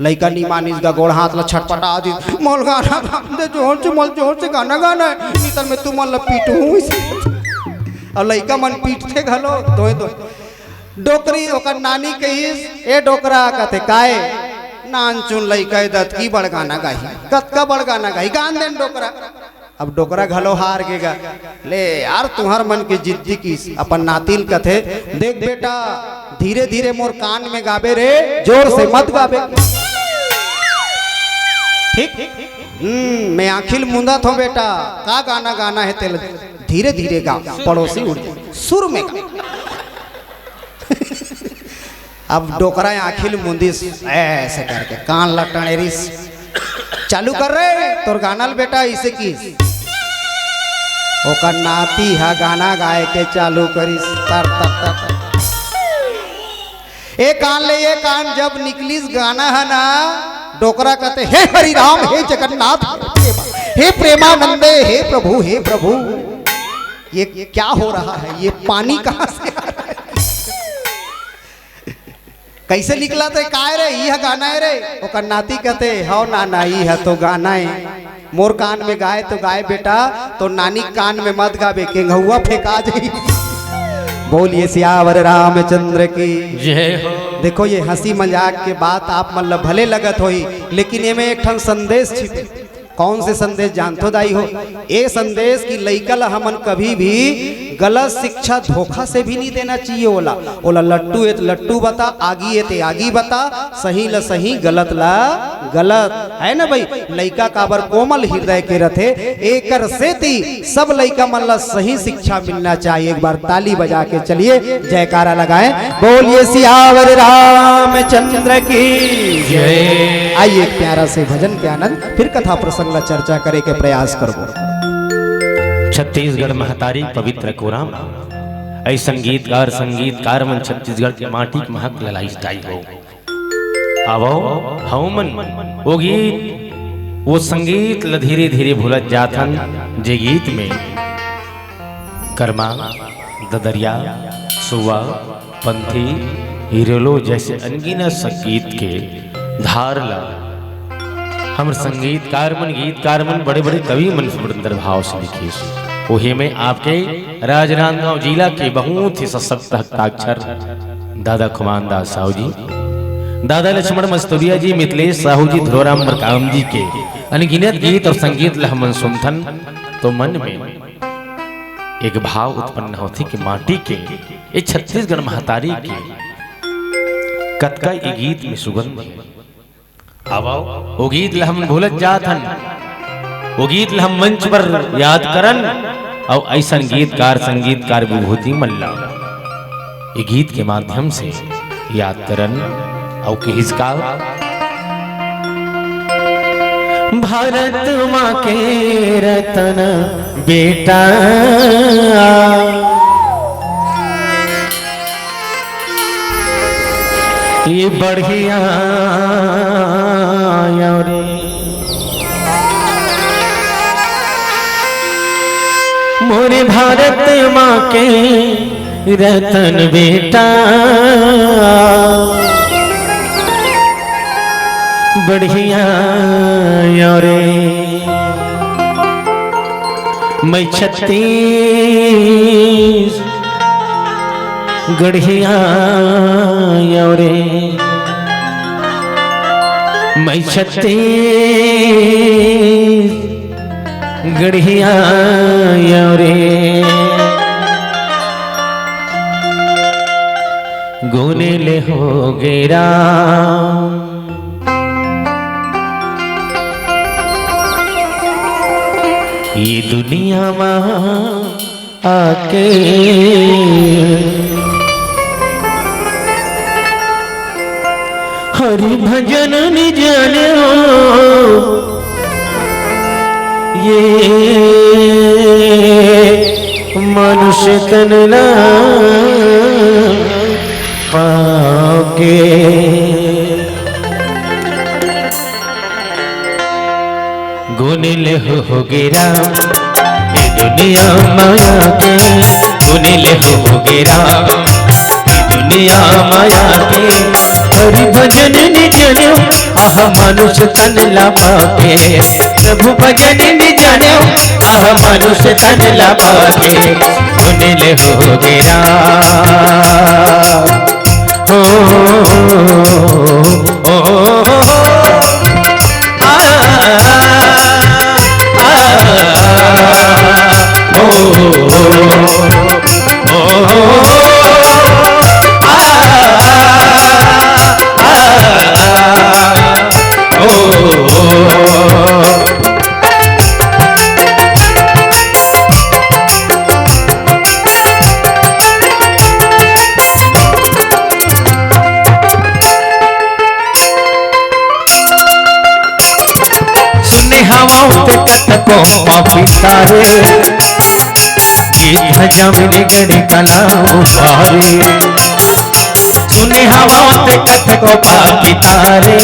लइका नी मानिस गा, गोड़ हाथ ला छटपटा दिस, "मोल गाना गान दे, जोर से, मोल जोर से गाना गाना हे, नी त मैं तुमन ला पीटहूं।" अउ लइका मन पीटथे घलो, दोय दोय। डोकरी, ओकर नानी कहिस, "ए डोकरा," कथे, "काय?" "नानचुन लइका ए दतकी बड़ गाना गाही।" "कतका बड़ गाना गाही? गान दे न डोकरा।" अब डोकरा घलो हार गे गा। "ले यार, तुंहर मन के जिद्दी किस।" अपन नाती ल कथे, "देख बेटा, धीरे धीरे मोर कान में गाबे रे, जोर से मत गाबे।" ठीक? "हम्म, मैं आँखी ल मूंदत हों बेटा, का गाना गाना हे तेला, धीरे धीरे गा, पड़ोसी उठ जाही, सुर में गा।" अब डोकरा आँखी ल मूंदिस, ऐसे करके कान ल टंड़ेरिस, "चालू कर रे तोर गाना ल बेटा," अइसे किस। ओकर नाती ह गाना गाए के चालू करिस, तर, तर, तर, तर। ए कान ले ए कान जब निकलिस गाना ह ना, डोकरा कथे, "हे हरि राम, हे जगन्नाथ, हे प्रेमा-, हे प्रेमानंदे, हे प्रभु, हे प्रभु, ये क्या हो रहा है? ये पानी कहाँ से आ रहा है?" "कइसे निकलत हे? काय रे, इही गाना हे रे?" ओकर नाती कथे, "हव नाना, इही तो गाना हे। मोर कान में गाए तो गाए बेटा, तोर नानी कान में मत गाबे, केंघुआ फेंका जाही।" बोलिए सियावर रामचंद्र की। जय हो। देखो, ये हंसी मजाक के बात आप मन ल भले लगत होही, लेकिन एमे एक ठन संदेश छिपे। कौन से संदेश जानथो दाई हो? ए संदेश कि लइका ल हमन कभी भी गलत शिक्षा धोखा से भी नहीं देना चाहिए। ओला, ओला लट्टू ए त लट्टू बता, आगी ए ते आगी बता, सही ल सही, गलत ल गलत, है ना भाई? लइका काबर कोमल हृदय के रथे, एकर सेती सब लइका मन ल सही शिक्षा मिलना चाहिए। एक बार ताली बजा के चलिए, जयकारा लगाएं, बोलिए सियावर रामचंद्र की जय। आइए, एक प्यारा से भजन के आनंद, फिर कथा प्रसंग ला चर्चा करे के प्रयास करबो। छत्तीसगढ़ महतारी पवित्र कोरा म, ऐ संगीतकार, संगीतकार मन छत्तीसगढ़ के माटी के महक ललाई दाई हो। आवो, हमन ओ गीत, ओ संगीत ल धीरे-धीरे भूलत जाथन, जे गीत में करमा, ददरिया, सुआ, पंथी, हिरेलो जैसे अनगिनत संगीत के धार ल हमर संगीतकार मन, गीतकार मन, बड़े-बड़े कवि मन सुंदर भाव से लिखिस। ओही में आपके राजनांदगांव जिला के बहुत ही सशक्त हस्ताक्षर दादा खुमान दास साहू जी, दादा लक्ष्मण मस्तुरिया जी, मिथिलेश साहू जी, धुराराम मरकाम जी के अनगिनत गीत अउ संगीत ल हमन सुनथन, तो मन में एक भाव उत्पन्न होथे कि माटी के, ए छत्तीसगढ़ महतारी के कतका ए गीत में सुगंध हे। आवव, ओ गीत ल हमन भूलत जात हन, ओ गीत ल हम मंच पर याद करन, अउ अइसन गीतकार, संगीतकार विभूति मन ल ए गीत के माध्यम से याद करन। अउ कहिस का, भारत माँ के रतन बेटा, ये बढ़िया रे। मोरे भारत माँ के रतन बेटा, बढ़िया रे, मैं छत्तीसगढ़िया रे, मैं छत्तीसगढ़िया रे, गुने ले होगे राम। ये दुनिया मा आके हरि भजन नि जाने हो, ये मनुष्य तन ला पाके। गुने ले होगे राम, ये दुनिया मा आके, गुने ले होगे राम, ये दुनिया मा आके, हरि भजन नि जाने हो, आह मनुष्य तन ला पाके। प्रभु भजन नि जाने हो, आह मनुष्य तन ला पाके। गुने ले होगे राम। ओ, ओ, ओ, आ, आ, ओ, ओ, ओ, आ, आ, ओ, ओ। सुने हवं ते कतको पापी तारे, गीत भजन गणिका ला उबारे। सुने हवं ते कतको पापी तारे,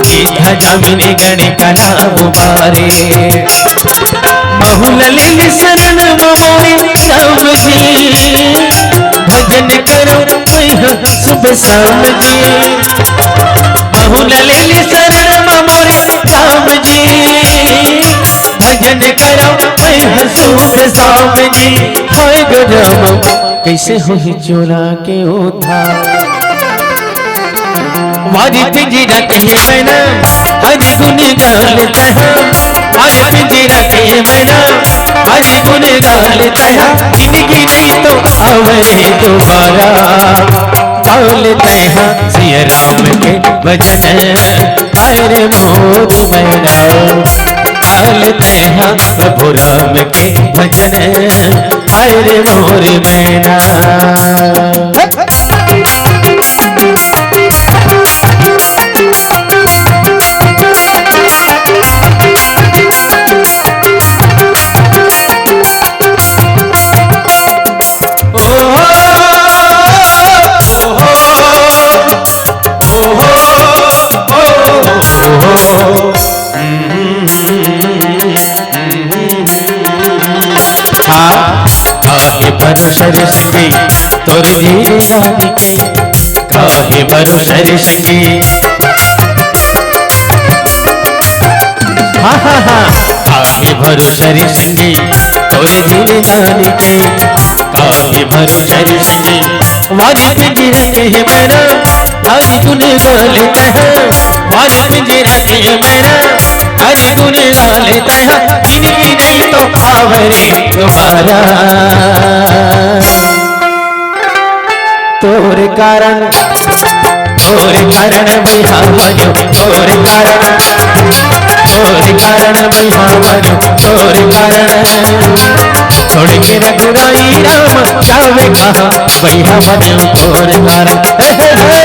गीत भजन गणिका ला उबारे। महू ला ले ले शरण मा मोरे राम जी, भजन करँव मैं हा सुबह शाम जी। महू ला ले ले शरण मा मोरे राम जी, भजन करँव मैं हा सुबह शाम जी। हाय ग राम, कइसे होही चोला के उद्धार। वारी पिंजरा के मैना, हरि गुन गाल तैंहा। वारी पिंजरा के मैना, हरि गुन गाल तैंहा। जिनगी नहीं तो आवे दोबारा। गाल तैंहा सिया राम के भजन, हाय रे मोर मैना। गाल तैंहा प्रभु राम के भजन, हाय रे मोर मैना। हाँ, काहे भरोसा रे सिंगी तोरे धीरे रानी के, काहे भरोसा रे सिंगी। हाँ, हाँ, हाँ, काहे भरोसा रे सिंगी तोरे धीरे रानी के, काहे भरोसा रे सिंगी। वारी पिंजरा के मैना, हरि गुन गाल तैंहा। वारी पिंजरा के मैना, हरि गुन गाल तैंहा। जिनगी नहीं तो आवे रे दोबारा। तोरे कारण, तोरे कारण मैं हा मरँव, तोरे कारण, तोरे कारण मैं हा मरँव, तोरे कारण। छोड़ के रघुराई राम जावे कहाँ, मैं हा मरँव तोरे कारण। हे, हे, हे।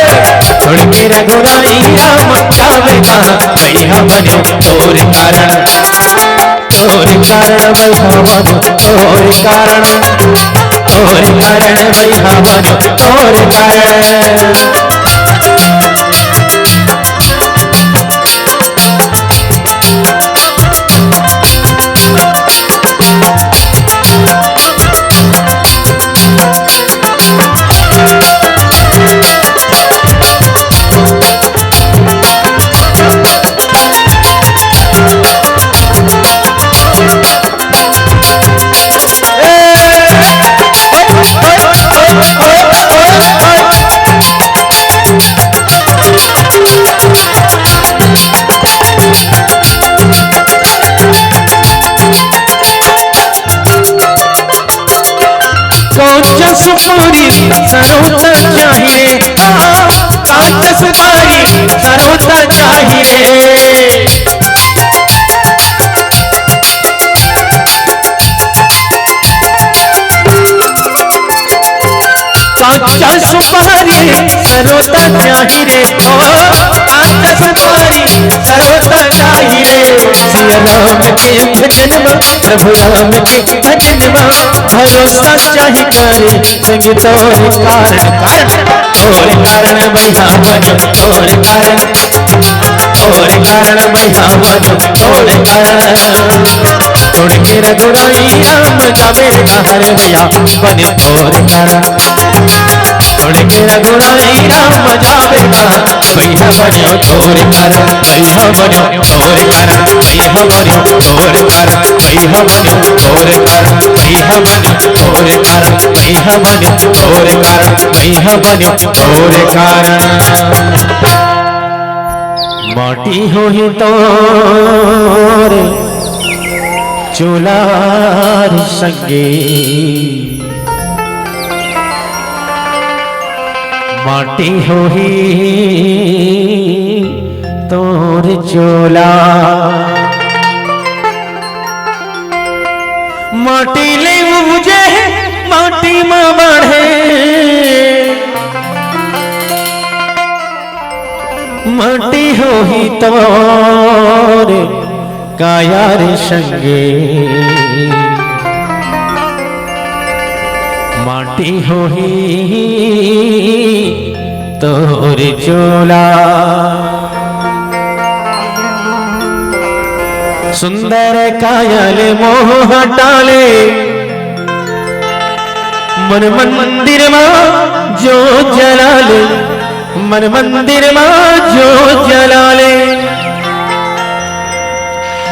छोड़ के रघुराई राम जावे कहाँ, मैं हा मरँव तोरे कारण। तोरे कारण मैं हा मरँव, तोरे कारण, तोरे कारण मैं हा मरँव, तोरे कारण। सुपारी सरोता चाही रे, कांच सुपारी सरोता चाही रे। कांच सुपारी सरोता चाही रे, ओ कांच सुपारी सरोता चाही रे। सिया राम के भजन में, प्रभु राम के भजन में, भरोसा चाही करे संग तोर कारण। कारण तोर कारण मैया बनो, तोर कारण, तोर कारण मैया बनो, तोर कारण। छोड़ के रघुराई राम जावे कहाँ रे मैया बने तोर कारण। छोड़ के रघुराई राम जावे कहाँ मैया बनो तोर कारण, मैया बनो तोर कारण, मैया बनो तोर कारण, मैया बनो तोर कारण, मैया बनो तोर कारण, मैया बनो तोर कारण, मैया बनो तोर कारण। माटी होही तोर चोला रे संगी, माटी होही तोर चोला। माटी ले उपजे, माटी म बढ़े, माटी होही तोर काया रे संगी, माटी होही तोर चोला। सुंदर काया ले मोह टाले, मन मंदिर मा जो जला ले, मन मंदिर मा जो जला ले।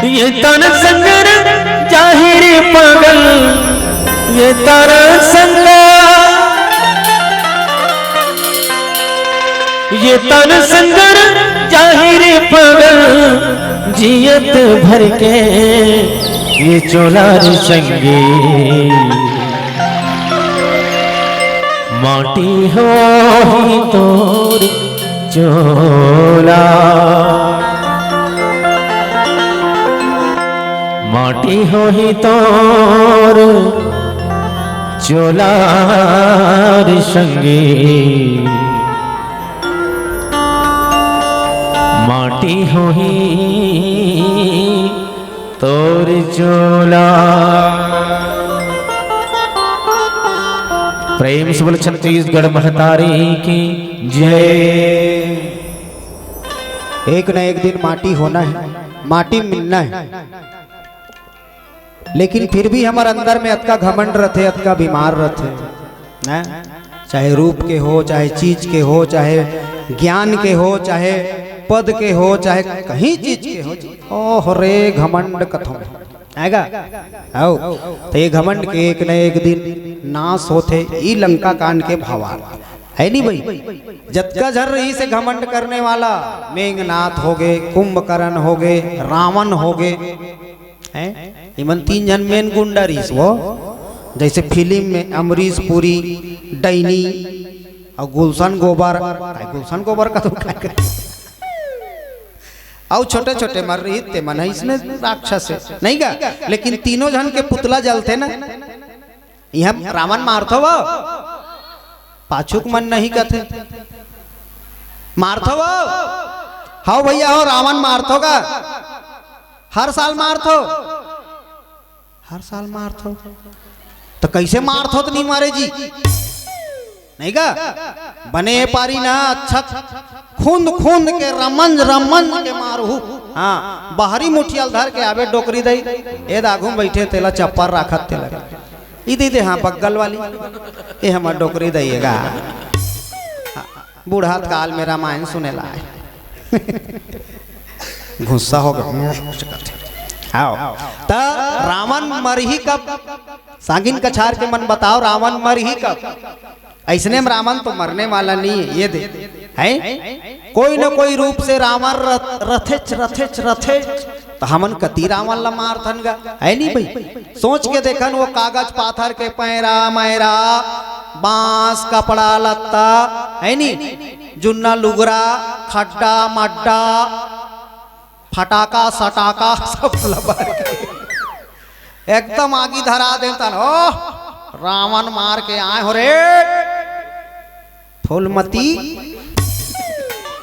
ये तन संग जाही रे पागल, ये तन संग, ये तन संग जाही रे पागल, जियत भर के ये चोला रे संगी। माटी होही तोर चोला, माटी होही तोर चोला रे संगी, माटी होही तोर चोला। प्रेम से बोल छत्तीसगढ़ महतारी की जय। एक न एक दिन माटी होना है, माटी मिलना है, लेकिन फिर भी हमर अंदर में अतका घमंड रथे, अतका बीमार रथे, हैं? चाहे रूप के हो, चाहे चीज के हो, चाहे ज्ञान के हो, चाहे पद के हो, चाहे कहीं चीज के हो। ओह रे घमंड कथों, आएगा? आओ, तो ये घमंड के एक न एक दिन नाश होथे। ई लंका कांड के भावार्थ है नहीं भाई? जतका झर रहिसे घमंड करने वाला, मेघनाथ हो गए, कुंभकर्ण हो गए, रावण हो गए, हैं? इमन तीन झन मेन गुंडा रहिस वो, जैसे फिल्म में अमरीश पुरी, डैनी और गुलशन गोबर। काय गुलशन गोबर का तो काय करे? अउ छोटे छोटे मर रही ते मन है इसने राक्षस है, नहीं का? लेकिन तीनों झन के पुतला जलथे ना। यहाँ रावण मारथो वो, पाछुक मन नहीं कथे, मारथो वो। हाँ भैया हो, रावण मारथो का? हर साल मारथो, हर साल मारथो। तो कैसे मारथो तो नहीं मारे जी, नहीं का? बने पारी ना, अच्छा खूंद खूंद के, रमंज रमंज के मारहू। हाँ, बाहरी मुठिया ल धर के आबे डोकरी दई, ए दाघू में बैठे तेला चप्पर राखत तेला। ई दे दे, हाँ, बगल वाली, ए हमर डोकरी दई एगा। बुढ़त काल में रामायण सुने ला आए। गुस्सा हो गया। आओ, त रावण मरही कब? सांगिन कछार के मन बताओ, रावण मरही कब? ऐसने में रावण तो मरने वाला नहीं है, ये दे, है? कोई न कोई रूप से रावण रथ-, रथेच, रथेच, रथेच। तो हमन कति रावण ला मारथन गा, है नहीं भाई? सोच के देखन, वो कागज पाथर के पैरा मैरा, बांस, कपड़ा लत्ता, है नी, जुन्ना लुगरा, खड्डा मड्डा, फटाका सटाका सब ल बर के एकदम आगी धरा देन तन। ओ, रावण मार के आए हो रे फूलमती।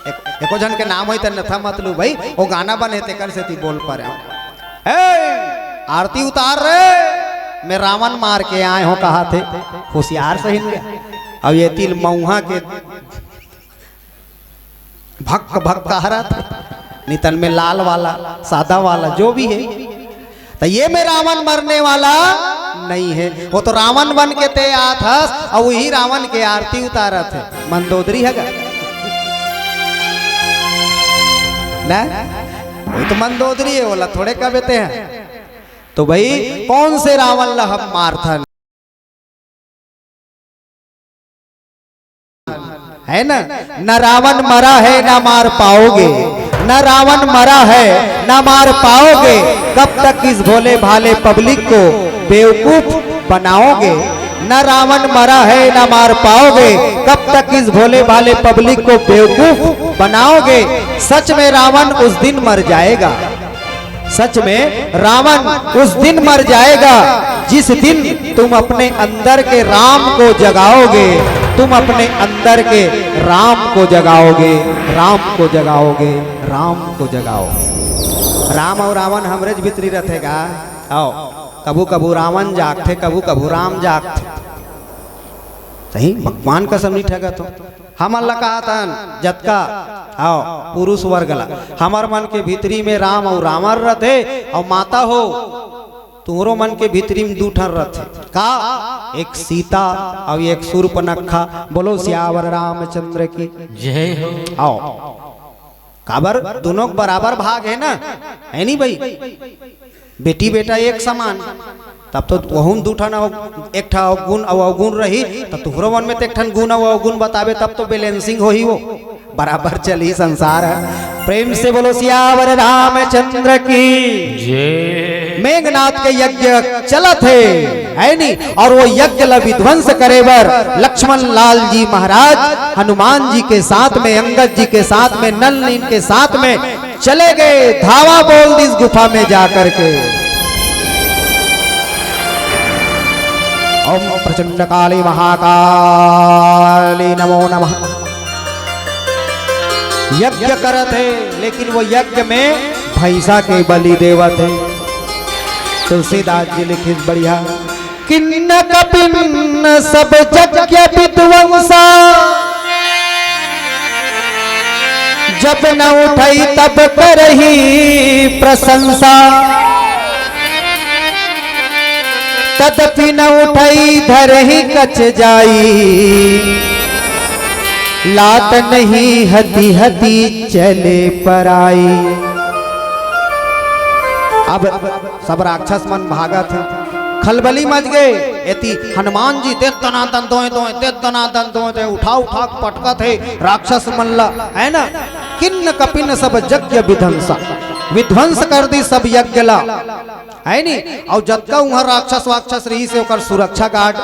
एक, एको झन के नाम होई त नथा मत लू भाई, वो गाना बने तेकर सेती बोल परे। ए, आरती उतार रे, मैं रावण मार के आए हो कहा थे, होशियार सही नहीं। अब ये तिल मऊहा के भक्क भक्क कहा रहा था, नितन में लाल वाला, सादा वाला, जो भी है, तो ये में रावण मरने वाला नहीं है। वो तो रावण बन के ते आत हस, और वही रावण के आरती उतारत है। मंदोदरी है गा? ना, वो तो मंदोदरी है, बोला थोड़े कबे ते हैं। तो भाई, कौन से रावण ला हम मारथन? है ना? न रावण मरा है, ना मार पाओगे। न रावण मरा है, ना मार पाओगे। कब तक इस भोले भाले पब्लिक को बेवकूफ बनाओगे? न रावण मरा है, ना मार पाओगे। कब तक इस भोले भाले पब्लिक को बेवकूफ बनाओगे? सच में रावण उस दिन मर जाएगा। सच में रावण उस दिन मर जाएगा जिस दिन तुम अपने अंदर के राम को जगाओगे, तुम अपने अंदर के राम को जगाओगे, राम को जगाओगे, राम को जगाओगे। राम और रावण हमरे ज भीतरी रथे गा। आओ, कभू कभू रावण जागथे, कभू कभू राम जागथे। सही, भगवान कसम नहीं ठगत हो। हमन ला कहत हन, जतका, आओ, पुरुष वर्ग ला, हमर मन के भीतरी में राम अउ रावण रथे, अउ माता हो, तुहरो मन के भीतरी में दू ठन रथे। का? एक सीता अउ एक सूर्पनखा। बोलो सियावर रामचंद्र की। जय हो। आओ, काबर दोनों के बराबर भाग है ना, है नी भाई? बेटी बेटा एक समान, तब तो वहू में दू ठन अव-, एक ठा अवगुण अउ अवगुण रही, त तुहरो मन में त एक ठन गुण अउ अवगुण बताबे, तब तो बैलेंसिंग होही, वो बराबर चलही संसार ह। प्रेम से बोलो सियावर रामचंद्र की। जय। मेघनाथ के यज्ञ चलत हे, है नी? और वो यज्ञ ला विध्वंस करे बर लक्ष्मण लाल जी महाराज हनुमान जी के साथ में, अंगद जी के साथ में, नल नील के साथ में चले गए, धावा बोल दिस गुफा में जाकर के। ओम प्रचंड काली महाकाली नमो नमः। यज्ञ करत हे, लेकिन वो यज्ञ में भैंसा के बलि देवत हे। तुलसीदास जी लिखिस बढ़िया, किन्न कपिन सब यज्ञ विध्वंसा, जब न उठई तब करही प्रशंसा। तदपि न उठई धरही कछ जाई, लात नहीं हति हति चले पराई। अब सब राक्षस मन भागत हे, खलबली मच गे। एती हनुमान जी दे दनादन दोय दोय, दे दनादन दोय दोय, उठा उठा के पटकत हे राक्षस मन ला, है ना? किन्न कपिन सब यज्ञ विध्वंसा, विध्वंस कर दिस सब यज्ञ ला, है नी? अउ जतका उहाँ राक्षस वाक्षस रहिस हे, ओकर सुरक्षा गार्ड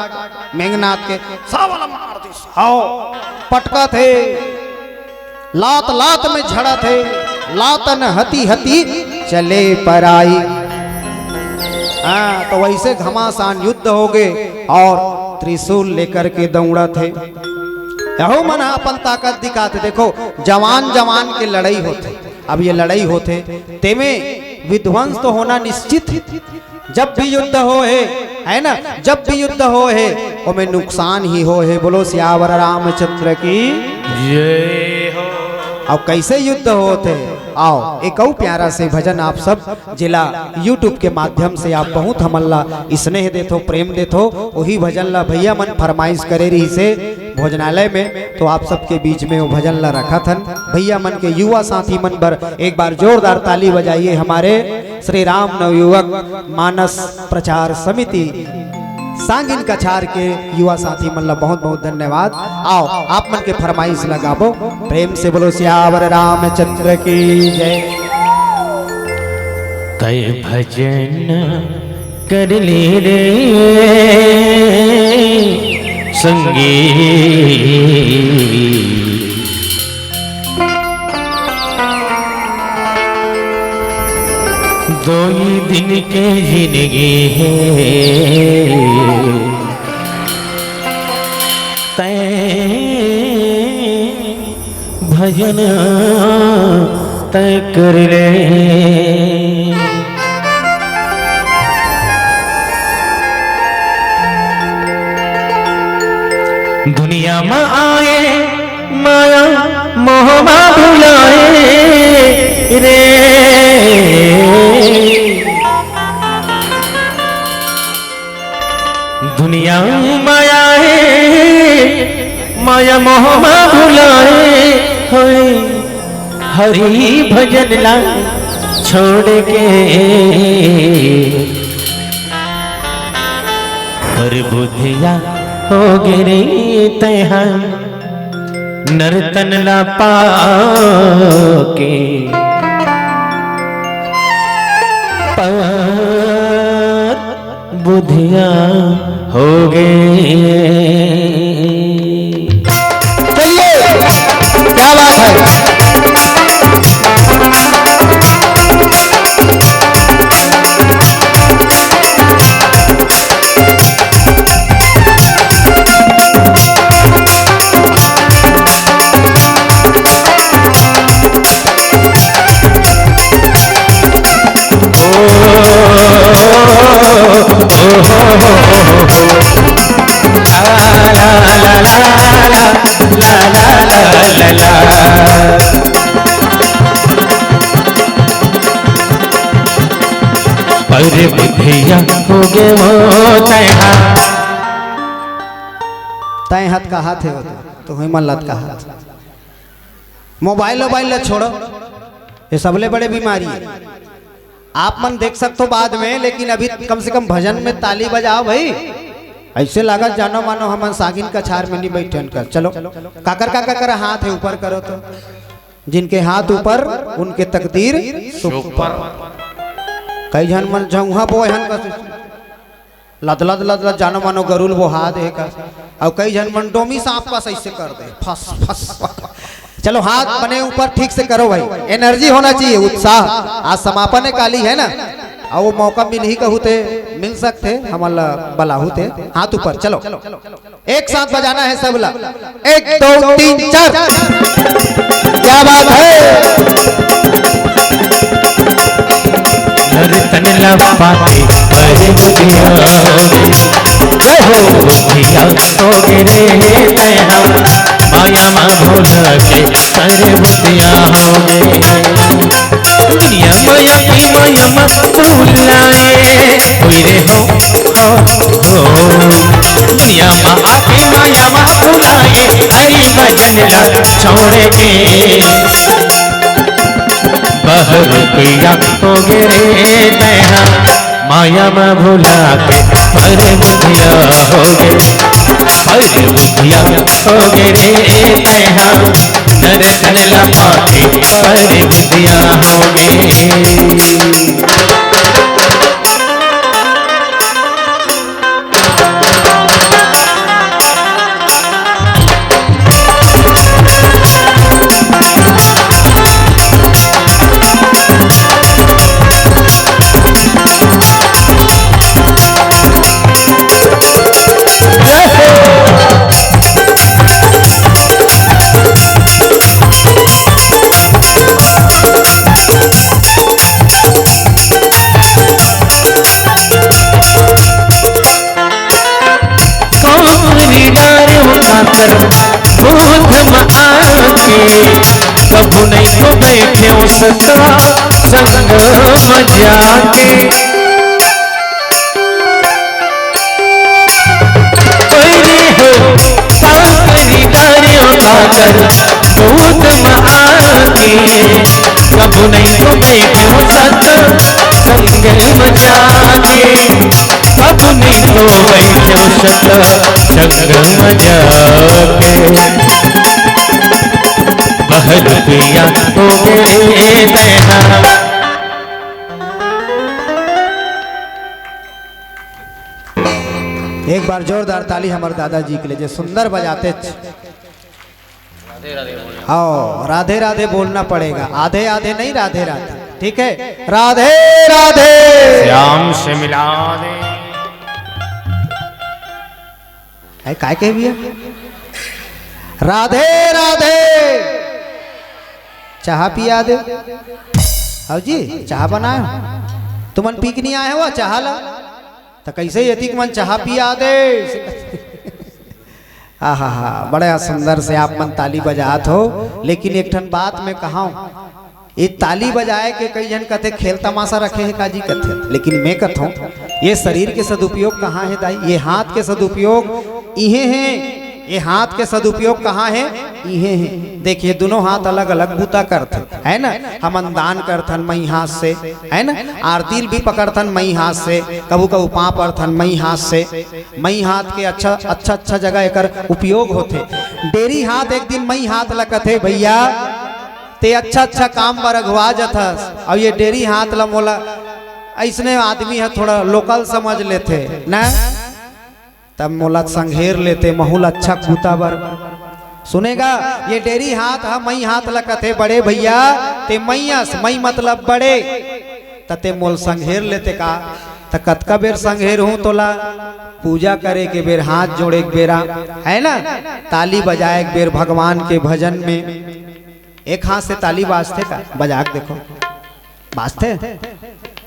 मेघनाथ के सब ला मार दिस। हव, पटकत हे, लात लात में झड़त हे, लात न हति हति चले पराई। हाँ, तो वैसे घमासान युद्ध हो गे अउ त्रिशूल लेकर के दौड़त हे। यहू मन ह अपन ताकत दिखात हे। देखो, जवान जवान के लड़ई होथे। अब ये लड़ई होथे, तेमे विध्वंस तो होना निश्चित हे। जब भी युद्ध होय हे, है ना, जब भी युद्ध होय हे, ओमे नुकसान ही होय हे। बोलो सियावर रामचंद्र की। जय हो। अब कैसे युद्ध होत हे? आओ, एक अउ प्यारा से भजन आप सब जेला YouTube के माध्यम से आप बहुत हमन ला स्नेह देथो, प्रेम देथो, वही भजन ला भैया मन फरमाइश करे रहिस हे भोजनालय में, तो आप सबके बीच में वो भजन ला रखत हन। भैया मन के युवा साथी मन बर एक बार जोरदार ताली बजाइए, हमारे श्री राम नवयुवक मानस प्रचार समिति सांगिन कछार के युवा साथी मन ला बहुत बहुत धन्यवाद। आओ, आप मन के फरमाइश ला गाबो। प्रेम से बोलो सियावर रामचंद्र की जय। कई भजन कर ले रे, संगी, दोई दिन के जिनगी हे, तैं भजन तैं कर ले। दुनिया म आए, माया मोह म भुलाए रे। दुनिया माया हे, माया मोह म भुलाए होए, हरि भजन ला छोड़ के। हर बुधिया हो गे रे तैहा, नर तन ला पाके। पर बुधिया हो गे। चलिए, क्या बात है। अरे बुधिया हो गे वो तैहा। तैं हत कहात हे, तो हुई मन लत कहात। मोबाइल वोबाइल ला छोड़ो, ये सबले बड़े बीमारी है। आप मन देख सकथो बाद में, लेकिन अभी कम से कम भजन में ताली बजाओ भाई। ऐसे लागत जानो मानो हमन सागिन कछार में नहीं बैठन कर। चलो, काकर काकर कर हाथ है ऊपर करो तो, जिनके हाथ ऊपर उनके तकदीर सुपर। कई झन मन झौहा बोए हन कस लदलद लदलद जानो मानो गरुल बोहा दे का। अउ कई झन मन डोमी सांप का सही से कर दे, फस फस। चलो हाथ बने ऊपर ठीक से करो भाई, एनर्जी होना चाहिए, उत्साह। आज समापन है काली है ना, और वो मौका मिल ही कहू ते मिल सकते, हमला बलाहू ते। हाथ ऊपर, चलो एक साथ बजाना है सब ला। एक, दो, तीन, चार। क्या बात है? नर तन ला पाके परे बुधिया हो गे। जय हो। बुधिया हो गे रे तैहा, माया मा भुला के परे बुधिया हो गे। दुनिया माया की माया मा भुलाए हुई रे हो, हो, हो। दुनिया मा आके माया मा भुलाए, हरि भजन ला छोड़ के। बहर पिया हो गे रे तैहा, माया मा भुला के, परे बुधिया हो गे। परे बुधिया हो गे रे तैहा, नर तन ला पाके, परे बुधिया हो गे। कौन डारे उठाकर गोद में आके, कभू नहीं तो बैठे उसका संग में जाके। कोई नहीं हो, कौन डारे उठाकर गोद में आके, कभू नहीं तो बैठे उसका संग में जाके। कभू नहीं तो बैठे सत संग में जाके। बहर पिया हो गे तैहा। एक बार जोरदार ताली हमर दादाजी के लिए, जे सुंदर बजाते। आओ, राधे राधे बोलना पड़ेगा, आधे आधे नहीं, राधे राधे। ठीक है, राधे राधे। श्याम से मिला दे। है, काय कहे भैया? राधे राधे। चाहा पिया दे। आओ जी, चाहा बनाए हो? तुमन पी के नहीं आए हो चाहा ला? तो कैसे यतिक मन चाहा पिया दे? आहा हा, बड़ा सुंदर से आप मन ताली बजात हो। लेकिन एक ठन बात मैं कहा हूँ, ये ताली बजाए के कई झन कथे खेल तमाशा रखे हे काजी कथे, लेकिन मैं कथों, ये शरीर के सदुपयोग कहाँ है दाई? ये हाथ के सदुपयोग इहे है। ये हाथ के सदुपयोग कहाँ है? इहे है। देखिए, दोनों हाथ अलग अलग बूता करथे, है ना? हमन दान करथन मई हाथ से, है ना? आरती भी पकड़थन मई हाथ से, कभू कभू पाँव पड़थन मई हाथ से। मई हाथ के अच्छा अच्छा अच्छा जगह एकर उपयोग होथे। डेरी हाथ एक दिन मई हाथ ला कथे, भैया, ते अच्छा अच्छा काम बर अगुआ जथस, अउ ये डेरी हाथ ला मोला अइसने आदमी ह थोड़ा लोकल समझ लेथे ना, तब मोला संघेर लेते, महू ल अच्छा कुता बर। सुनेगा, ये डेरी हाथ ह मई हाथ ला कथे, बड़े भैया, ते मई अस, मई मतलब बड़े, त ते मोल संघेर लेते का? त कतका बेर संघेर हूँ तोला? पूजा करे के बेर, हाथ जोड़े के बेरा, है ना, ताली बजाए के बेर भगवान के भजन में। एक हाथ से ताली बाजथे का? बजा के देखो, बाजथे?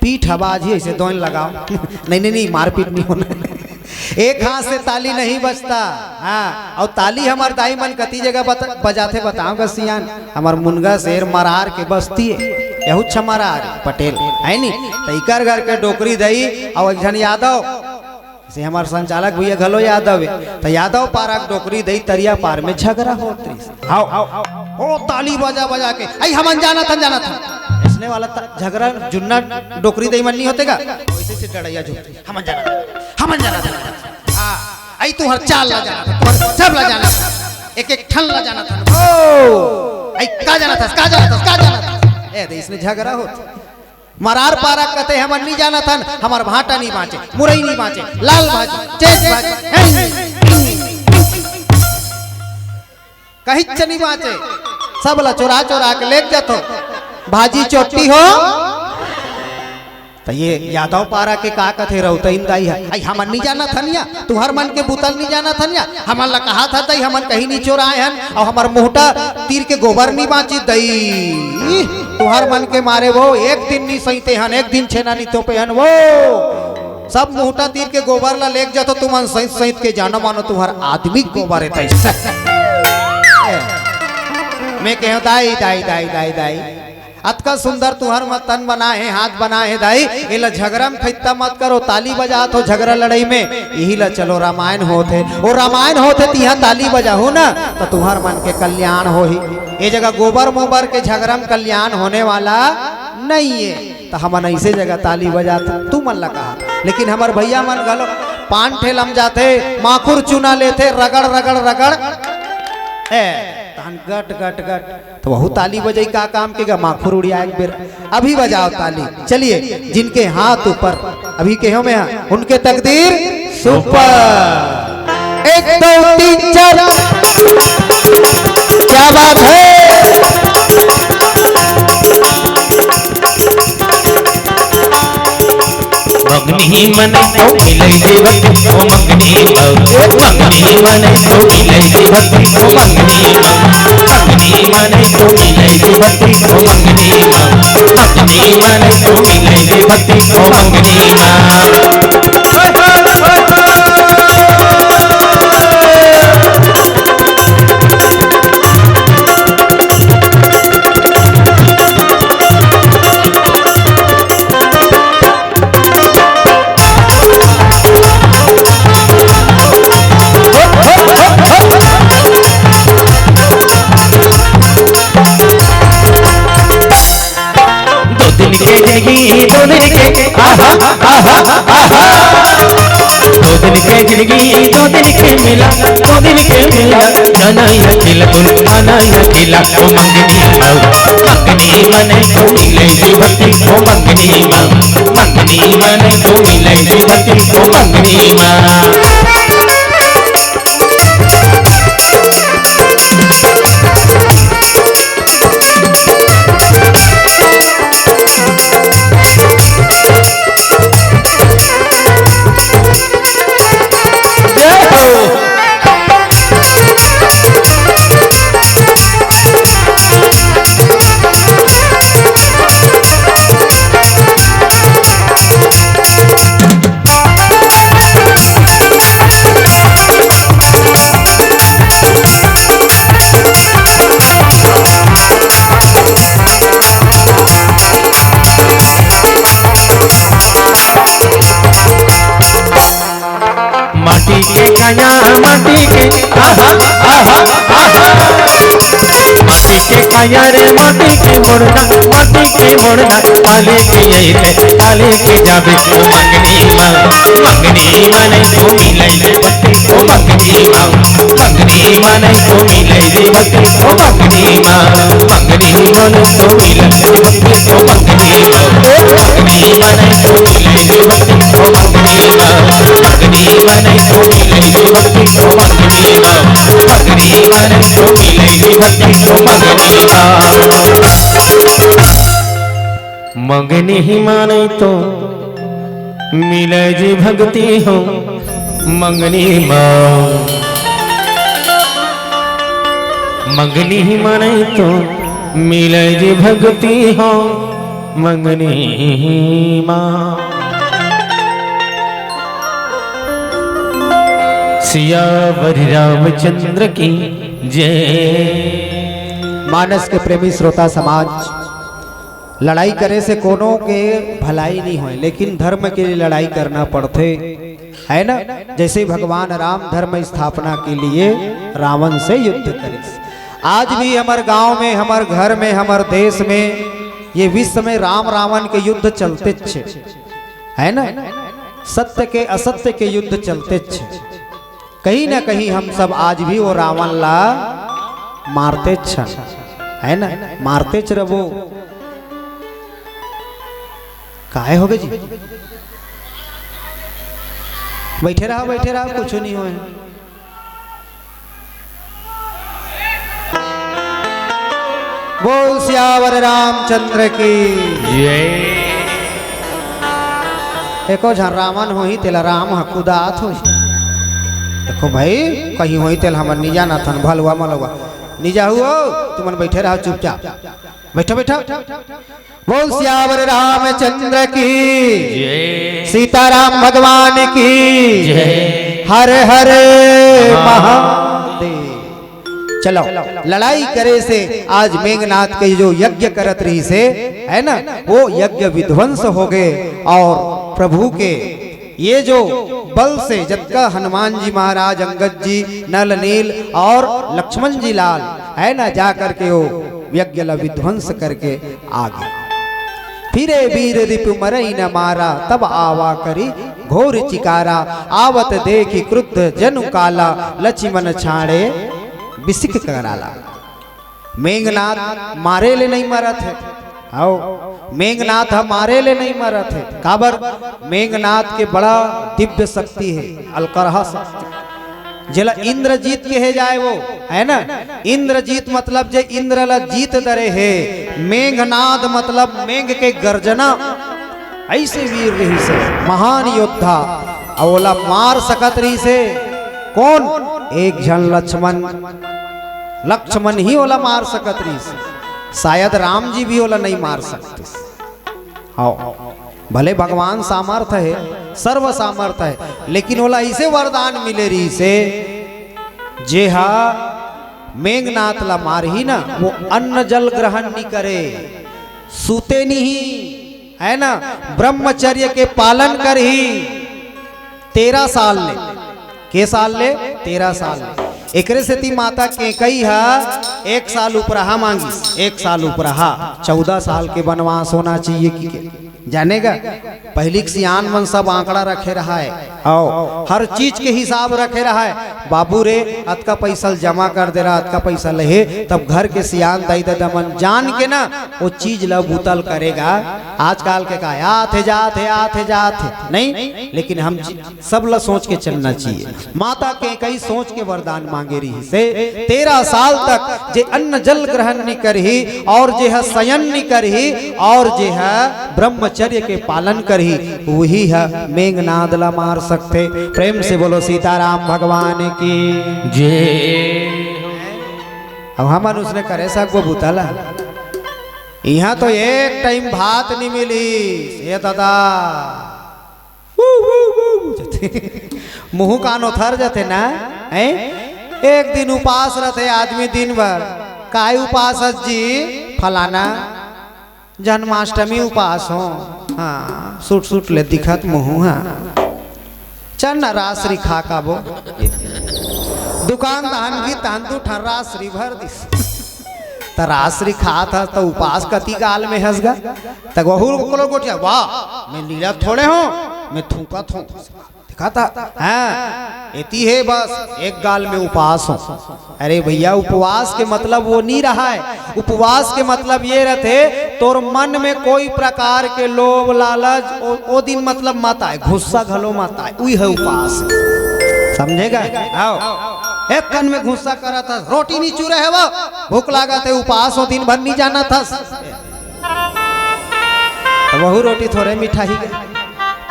पीठ ह बाजही, ऐसे दोन लगाओ। नहीं, नहीं, नहीं, मारपीट नहीं होना। एक हाथ से ताली नहीं बजता। हाँ, अउ ताली हमर दाई मन कति जगह बत-, बजाथे बताओ गा सियान? हमर मुनगा शेर मरार के बस्ती है, यहू छ मरार पटेल, है नी? त इकर घर के डोकरी दई अउ एक झन यादव, जैसे हमर संचालक भैया घलो यादव है, त यादव पारा के डोकरी दई तरिया पार में झगरा होत रहिस। आओ, आओ, आओ, ओ ताली बजा बजा के, "आई हमन जानत हन, जानत हन।" इसने वाला त-, झगरा जुन्ना डोकरी दई मन नहीं होते का? वैसे से डड़ैया झूठ, "हमन जानत हन, हमन जानत हन।" हाँ, आई तुहर चाल ला जानत हन, तुहर सब ला जानत हन, एक एक ठन ला जानत हन। ओ, आई का जानत हस, का जानत हस, का जानत हस? ए, दे इसने झगरा होत। मरार पारा कथे, "हमन नी जानत हन, हमर भांटा नी बांचे, मुरई नी बांचे, लाल भाजी, चेंज भाजी, हैं?" कहिच नी बांचे, सब ला चोरा चोरा के लेग जथो, भाजी चोट्टी हो। त ये यादव पारा के का कथे रउतइन दाई ह, "आई हमन नी जानत हन या, तुहर मन के बुतल नी जानत हन या, हमन ला कहा था दाई, हमन कहीं नी चोराए हन, अउ हमर मुहटा तीर के गोबर नी बांची दई, तुहर मन के मारे वो एक दिन नी सइते हन, एक दिन छेना नी तोपे हन वो, सब मुहटा तीर के गोबर ला लेग जथो, तुमन सइत सइत के जानो मानो तुहर आदमी गोबर है तइसे।" मैं कहेंव, "दाई, दाई, दाई, दाई, दाई।" अतका सुंदर तुहर म तन बना हे, हाथ बना हे दाई, एला झगरा म खइत्ता मत करो, ताली बजात हो झगरा लड़ई में, इही ला चलो रामायण होत हे, ओ रामायण होत हे तिहा ताली बजाहू ना, त तुहर मन के कल्याण होही। ए जगह गोबर मोबर के झगरा म कल्याण होने वाला नइये, त हमन अइसे जगह ताली बजात, तू मन ला कहा। लेकिन हमर भैया मन घलो पान ठेला म जाथे, माखुर चूना लेथे, रगड़, रगड़, रगड़, ए, तहन गट, गट, गट, त वहू ताली बजई का काम के गा, माखुर उड़िया एक बेर। अभी बजाओ ताली। चलिए, जिनके हाथ ऊपर, अभी कहो मैं, हाँ, उनके तकदीर सुपर। एक, दो, तीन, चार। क्या बात है? मंगनी मन तो मिलई देवत, ओ मंगनी मन, मंगनी मन तो मिलई देवत, ओ मंगनी मन, मंगनी मन तो मिलई देवत, ओ मंगनी मन, मंगनी मन तो मिलई देवत, ओ मंगनी मन। दो दिन के जिंदगी, दो दिन के, आहा, आहा, आहा। दो दिन के जिंदगी, दो दिन के मिला, दो दिन के मिला। जाना या खिला, आना या खिला, ओ मंगनी माँ, मंगनी मन तो मिले जीवती, ओ मंगनी माँ, मंगनी मन तो मिले जीवती, ओ मंगनी माँ। माटी के काया, माटी के, आहा, आहा, आहा। माटी के काया रे, माटी के मोरना, माटी के मोरना, पाले के अइबे, पाले के जाबे। ओ मंगनी मा, मंगनी मा नहीं तो मिले रे भक्ति। ओ मंगनी मा, मंगनी मा नहीं तो मिले रे भक्ति। ओ मंगनी मा, मंगनी मा नहीं तो मिले रे भक्ति। ओ मंगनी मा, ओ मंगनी मा नहीं तो मिले रे भक्ति। ओ मंगनी मा, मंगनी मा नहीं तो मिले रे भक्ति। ओ मंगनी मा, मंगनी मा नहीं तो मिले रे भक्ति। ओ मंगनी मा। मंगनी मा नहीं तो मिले जी भक्ति हो मंगनी मा। मंगनी मा नहीं तो मिले जी भक्ति हो मंगनी मा। सियावर रामचंद्र की जय। मानस के प्रेमी श्रोता समाज, लड़ाई करे से कोनो के भलाई नहीं होय, लेकिन धर्म के लिए लड़ाई करना पड़थे, है ना? जैसे भगवान राम धर्म स्थापना के लिए रावण से युद्ध करे। आज भी हमर गांव में, हमर घर में, हमर देश में ये विश्व में राम रावण के युद्ध चलते छे, है ना? सत्य के असत्य के युद्ध चलते छे। कहीं ना कहीं हम सब आज भी वो रावण ला मारते छन, है ना? मारते च रबो। काहे होगे जी? बैठे रहा, बैठे रहा, कुछ नहीं होय। बोल सियावर रामचंद्र की। जय। एको झन रावण होही, तेला राम ह कुदात होही। देखो भाई, कहीं होही तेला हमन निजा ना थन भलवा मलवा। निजा हुओ, तुमन बैठे रहो चुपचाप। बैठो, बैठो। बोल सियावर रामचंद्र की। जय। सीताराम भगवान की। जय। हर हर महादेव। चलो, लड़ाई करे से आज मेघनाथ के जो यज्ञ करत रहिसे, है ना, वो यज्ञ विध्वंस होगे और प्रभु के ये जो बल से जतका हनुमान जी महाराज, अंगद जी, नल नील और लक्ष्मण जी लाल, है ना, जा करके वो यज्ञ ला विध्वंस करके आगे। फिरे वीर रिपु मरई न मारा, तब आवा करी घोर चिकारा। आवत देखि क्रुद्ध जनु काला, लक्ष्मन छाड़े बिसिक कराला। मेघनाथ मारे ले नहीं मरत हे। आओ, मेघनाथ ह मारे ले नहीं मरत हे। काबर? मेघनाथ के बड़ा दिव्य शक्ति हे, अलकरहा शक्ति, जेला इंद्रजीत कहे जाए वो, है ना? इंद्रजीत मतलब जे इंद्र ला जीत दरे हे। मेघनाद मतलब मेघ के गर्जना, ऐसे वीर रहिसे, महान योद्धा, अउ ओला मार सकत रहिसे कौन? एक झन लक्ष्मण, लक्ष्मण ही ओला मार सकत रहिसे, शायद राम जी भी ओला नहीं मार सकतिस। हाँ, भले भगवान सामर्थ हे, सर्व सामर्थ हे, लेकिन ओला ऐसे वरदान मिले रहिसे, जे हा मेघनाथ ला मारही ना, वो अन्न जल ग्रहण नहीं करे, सूते नहीं, है ना, ब्रह्मचर्य के पालन करही। तेरह साल ले, के साल ले? तेरह साल ले। एकरे सेती माता केकई हा एक साल उपराहा मांगिस, एक साल उपराहा, चौदह साल के बनवास होना चाहिए कि के। जाने गा, पहिली के सियान मन सब आंकड़ा रखे रहाय, अउ हर चीज के हिसाब रखे रहाय। बाबू रे, अतका पैसा ल जमा कर दे रहा, अतका पैसा लेहे, तब घर के सियान दाई ददा मन जान के ना वो चीज ल बुतल करेगा। आजकल के का आथे जाथे, आथे जाथे, नहीं, लेकिन हम जी-, सब ला सोच के चलना चाहिए। माता केकई सोच के वरदान मांगे रहिसे, तेरह साल तक जे अन्न जल ग्रहण नहीं करही और जे ह शयन नहीं करही और जे ह ब्रह्मचर्य के पालन करही, वही ह मेघनाद ला मार सकथे। प्रेम से बोलो सीताराम भगवान की। जय। अब हमन उसने करे सकबो बुता ला। इहाँ तो एक टाइम भात नहीं मिली, ये दादा। वू, वू, वू, वू, जथे। मुंह कान ओथर जथे ना, हैं? एक दिन उपास रथे आदमी दिन भर। काय उपास हस जी? फलाना जन्माष्टमी उपास हो। हाँ, सूट सूट ले दिखत मुंह, हाँ। चल ना रासरी खा काबो। दुकान तहन की तहन दू ठन रासरी भर दिस। त रासरी खात हस त उपास कति गाल में हस गा। त वहू कोलो गोठिया, वाह, मैं लीला थोड़े हूँ, मैं थूकत हूँ। देखा था? हाँ, एती हे बस, एक गाल में उपास हूँ। अरे भैया, उपवास के मतलब वो नी रहा है। उपवास के मतलब ये रहते, तोर मन में कोई प्रकार के लोभ, लालच, ओ, ओ दिन मतलब मत आए, गुस्सा घलो मत आए, उही है उपास। समझे गा? आओ, एक कन में गुस्सा करत हस, रोटी नी चुरे हे वो, भूख लागत हे, उपास हो, दिन भर नी जानत हस। त वहू रोटी थोरे मिठाही के।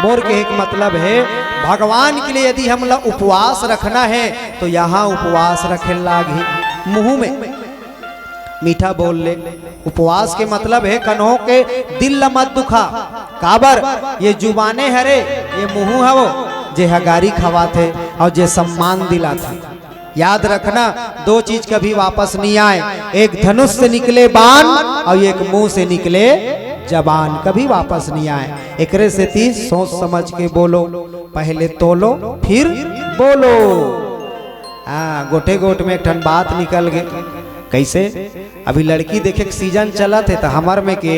मोर कहे के मतलब हे, भगवान के लिए यदि हमला उपवास रखना हे, त यहाँ उपवास रखे लागही। मुँह में मीठा बोल ले। उपवास के मतलब हे, कन्हो के दिल ल मत दुखा। काबर? ये जुबाने हरे, ये मुँह हवो, जे ह गारी खवाथे अउ जे सम्मान दिलाथे। याद रखना, दो चीज कभी वापस नहीं आए, एक धनुष से निकले बाण और एक मुंह से निकले जबान, कभी वापस नहीं आए। एकरे सेती सोच समझ के बोलो, पहले तोलो फिर बोलो। हाँ, गोठे गोठ में एक ठन बात निकल गे। कैसे? अभी लड़की देखे के सीजन चलत हे, त हमर में के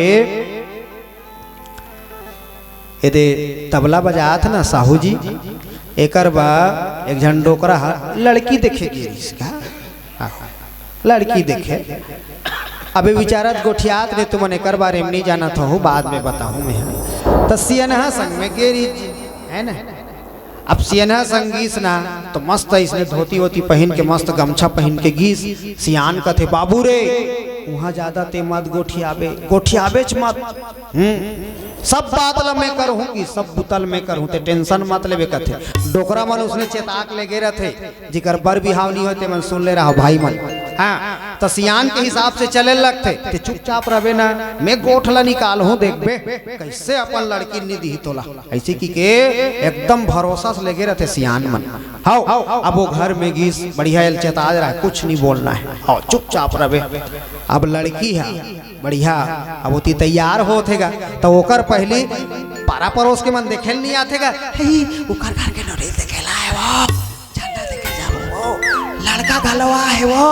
एदे तबला बजात ना साहू जी, एकर बा एक झन डोकरा ह लड़की देखे गे रिहिस का। हाँ, लड़की देखे। अबे विचारत गोठियात ने तुमन एकर बारे में नहीं जानत हो, बाद में बताहूँ मैं। त सियनहा संग में गे रिहिस जी, है ना? अब सियनहा संग गीस ना, तो मस्त इसने धोती वोती पहन के, मस्त गमछा पहन के गीस। सियान कथे, "बाबू रे, उहाँ ज्यादा ते मत गोठियाबे, गोठियाबेच मत।" हम्म, सब बात ल मैं करहूँ कि सब बुता ल मैं करहूँ, ते टेंशन मत लेबे कथे। डोकरा मन उसने चेता के लेगे रथे, जिकर बर बिहाव नहीं होय ते मन सुन ले रहा भाई मन। हाँ, त सियान के हिसाब से चले लगथे, ते चुपचाप रहे ना, मैं गोठ ल निकालहूँ, देखबे कैसे अपन लड़की नी दिही तोला। ऐसे कि के एकदम भरोसा से लेगे रथे सियान मन। हाव, अब वो घर में गीस बढ़िया एल चेता रहा, कुछ नहीं बोलना है। हाव, चुपचाप रहे। अब लड़की है बढ़िया, अब ओती तैयार होत हे गा, त ओकर पहली पारा परोस के मन देखे ल नहीं आथे गा। "हे, ओकर घर के नोरी देखे ला है वो, झंडा देखे जाबो वो, लड़का घलो आ है वो।"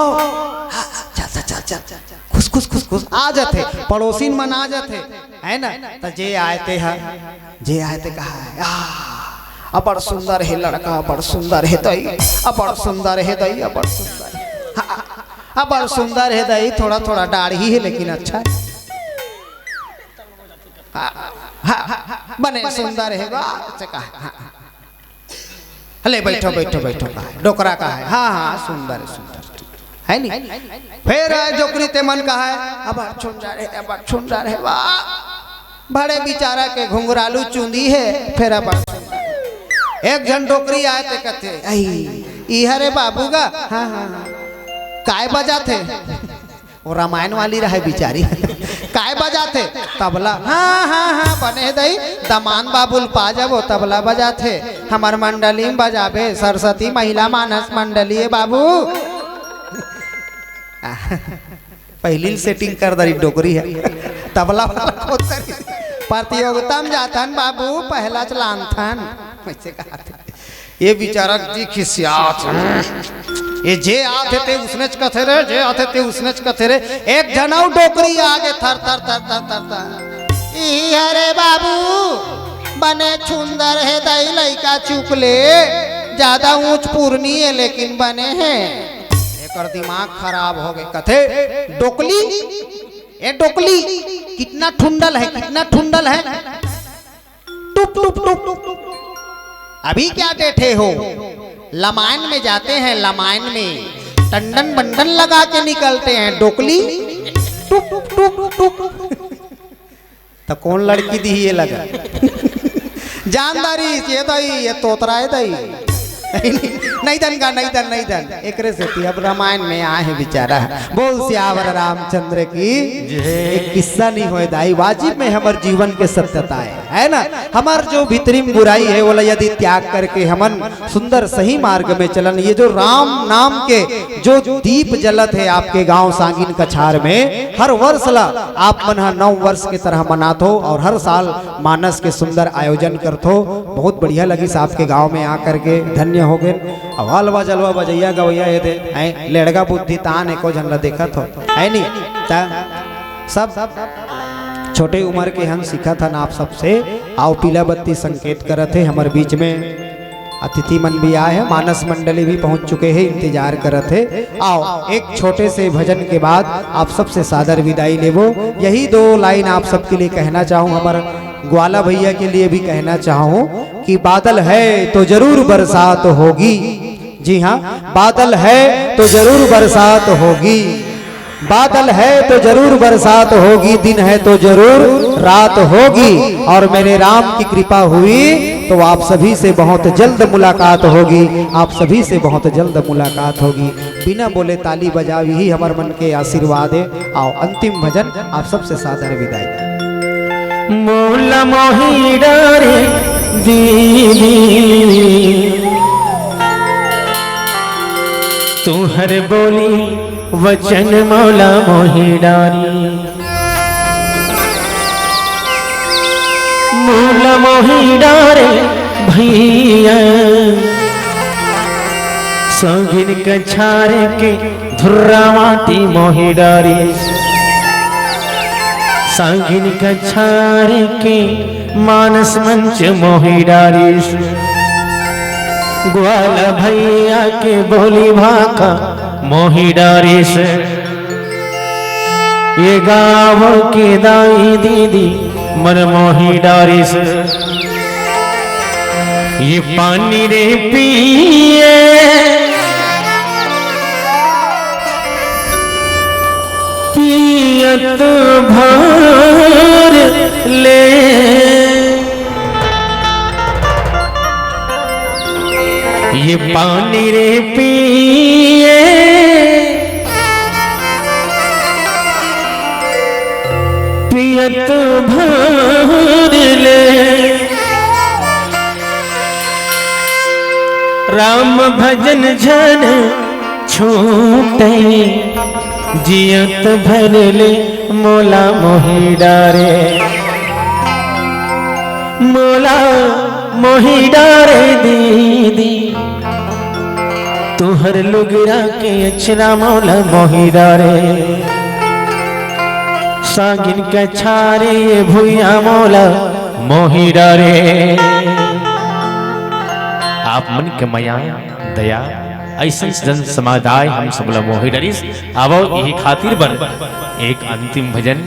हाँ, चल, चल, चल, चल, खुश, खुश, खुश, खुश आ जाथे, पड़ोसिन मन आ जाथे, है ना? त जे आए ते ह, जे आए ते कहा है, "आ, अबड़ सुंदर हे लड़का, अबड़ सुंदर हे दई, अबड़ सुंदर हे दई, अबड़ सुंदर हे।" हाँ, हाँ, बड़ सुंदर हे दई, थोड़ा थोड़ा दाढ़ी हे लेकिन अच्छा हे। हाँ, हाँ, हाँ, बने सुंदर हे बा, से कहा, हाँ, हाँ। ले बैठो, बैठो, बैठो, कहा हे, डोकरा कहा हे, हाँ, हाँ, सुंदर हे, सुंदर हे, ठीक हे नी? फेर आए डोकरी ते मन कहा हे, अबड़ सुंदर हे, अबड़ सुंदर हे बा। बड़े बिचारा के घुंघरालू चुंदी हे, फेर अब एक झन डोकरी आए ते कथे, "अई, ई हरे बाबू गा?" "हाँ, हाँ, हाँ।" "काय बजाथे?" वो रामायण वाली रहे बिचारी। "काय बजाथे?" "तबला।" "हाँ, हाँ, हाँ, बने दई, दमान बाबू ल पा जाबो, तबला बजाथे। हमर मंडली में बजाबे, सरस्वती महिला मानस मंडली हे बाबू।" पहली ल सेटिंग कर दरी डोकरी हे, तबला वाला खोद दरी। "प्रतियोगिता में जाथन बाबू, पहला च लानथन।" वैसे कहा थे। ये बिचारा जी खिसियात हे। ये जे आथे ते उसने च कथे रे, जे आथे ते उसने च कथे रे। एक झन अउ डोकरी आगे थर, थर, थर, थर, थर, थर। "ई हरे बाबू, बने सुंदर हे दई लइका चुकले, ज्यादा ऊंच पुरनी हे लेकिन बने हे।" एकर दिमाग खराब हो गे। कथे, "डोकली, ए डोकली, कितना ठुंडल है, कितना ठुंडल है? टुप, टुप, टुप। अभी क्या बैठे हो? लमाइन में जाते हैं, लमाइन में टंडन बंडन लगा के निकलते हैं, डोकली।" टुप, टुप, टुप, टुप। त कौन लड़की दिही ये लगा? जानदारी, ये दई, ये तोतरा हे दई। नहीं दन गा, नहीं दन, नहीं दन। एकरे सेती अब रामायण में आए हे बेचारा। बोल सियावर रामचंद्र की। जय। एक किस्सा नहीं होय दाई, वाजिब में हमर जीवन के सत्यता हे, है ना? हमर जो भीतरी म बुराई हे, ओला यदि त्याग करके हमन सुंदर सही मार्ग में चलन, ये जो राम नाम के जो दीप जलत हे आपके गांव सांगिन कछार में, हर वर्ष ला आप मन ह नव वर्ष के तरह मनाथो और हर साल मानस के सुंदर आयोजन करथो। बहुत बढ़िया लगिस आपके गांव में आ करके, धन्य हो गेन। अउ हलवा जलवा बजैया गवैया हे दे, हैं, लेड़गा बुद्धि तान एको झन ला देखत हो, है नी? त सब छोटे उम्र के हम सीखत हन आप सबसे। आओ, पीला बत्ती संकेत करत हे, हमर बीच में अतिथि मन भी आए हे, मानस मंडली भी पहुंच चुके हे, इंतजार करत हे। आओ, एक छोटे से भजन के बाद आप सबसे सादर विदाई लेबो। यही दो लाइन आप सबके लिए कहना चाहूँ, हमर ग्वाला भैया के लिए भी कहना चाहूँ कि बादल है तो जरूर बरसात होगी। जी हाँ, बादल है तो जरूर बरसात होगी, बादल है तो जरूर बरसात होगी, दिन है तो जरूर रात होगी। और मेरे राम की कृपा हुई तो आप सभी से बहुत जल्द मुलाकात होगी, आप सभी से बहुत जल्द मुलाकात होगी। बिना बोले ताली बजाव, यही हमर मन के आशीर्वाद हे। आओ, अंतिम भजन, आप सबसे सादर विदाई। मोला मोही डारे दीदी, तुहर बोली वचन मोला मोही डारी। मोला मोही डारे भैया, सांगिन कछार के धुर्रा माटी मोही डारिस, सांगिन कछार के मानस मंच मोही डारिस, ग्वाला भैया के बोली भाखा मोही डारिस। ये गाँव के दाई दीदी मन मोही डारिस। ये पानी रे पिए पियत भर ले, ये पानी रे पिए पियत भर ले। राम भजन झन छूटे, जियत भर ले मोला मोही डारे, मोला मोही डारे दीदी। तुहर लुगरा के अचरा मोला मोही डारे, सांगिन कछार ये भुइया मोला मोही डारे। आप मन के मया, दया, अइसन जन समुदाय हम सब ला मोही डरिस। आवो, यही खातिर बर एक अंतिम भजन,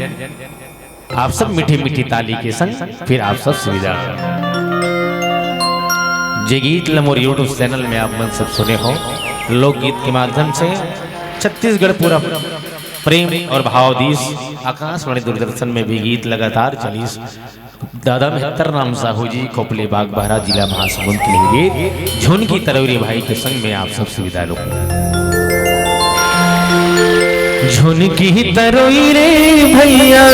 आप सब मीठी मीठी ताली के संग फिर आप सब से विदा। जे गीत ल मोर YouTube चैनल में आप मन सब सुने हो, लोकगीत के माध्यम से छत्तीसगढ़ पूरा प्रेम और भाव दीस। आकाशवाणी दूरदर्शन में भी गीत लगातार चलिस। दादा मेहतर राम साहू जी, खोपली बागबाहरा, जिला महासमुंद के लिए गीत झुनकी तरौरी भाई के संग में आप सब से विदा लो। झुनकी तरौरी रे भैया,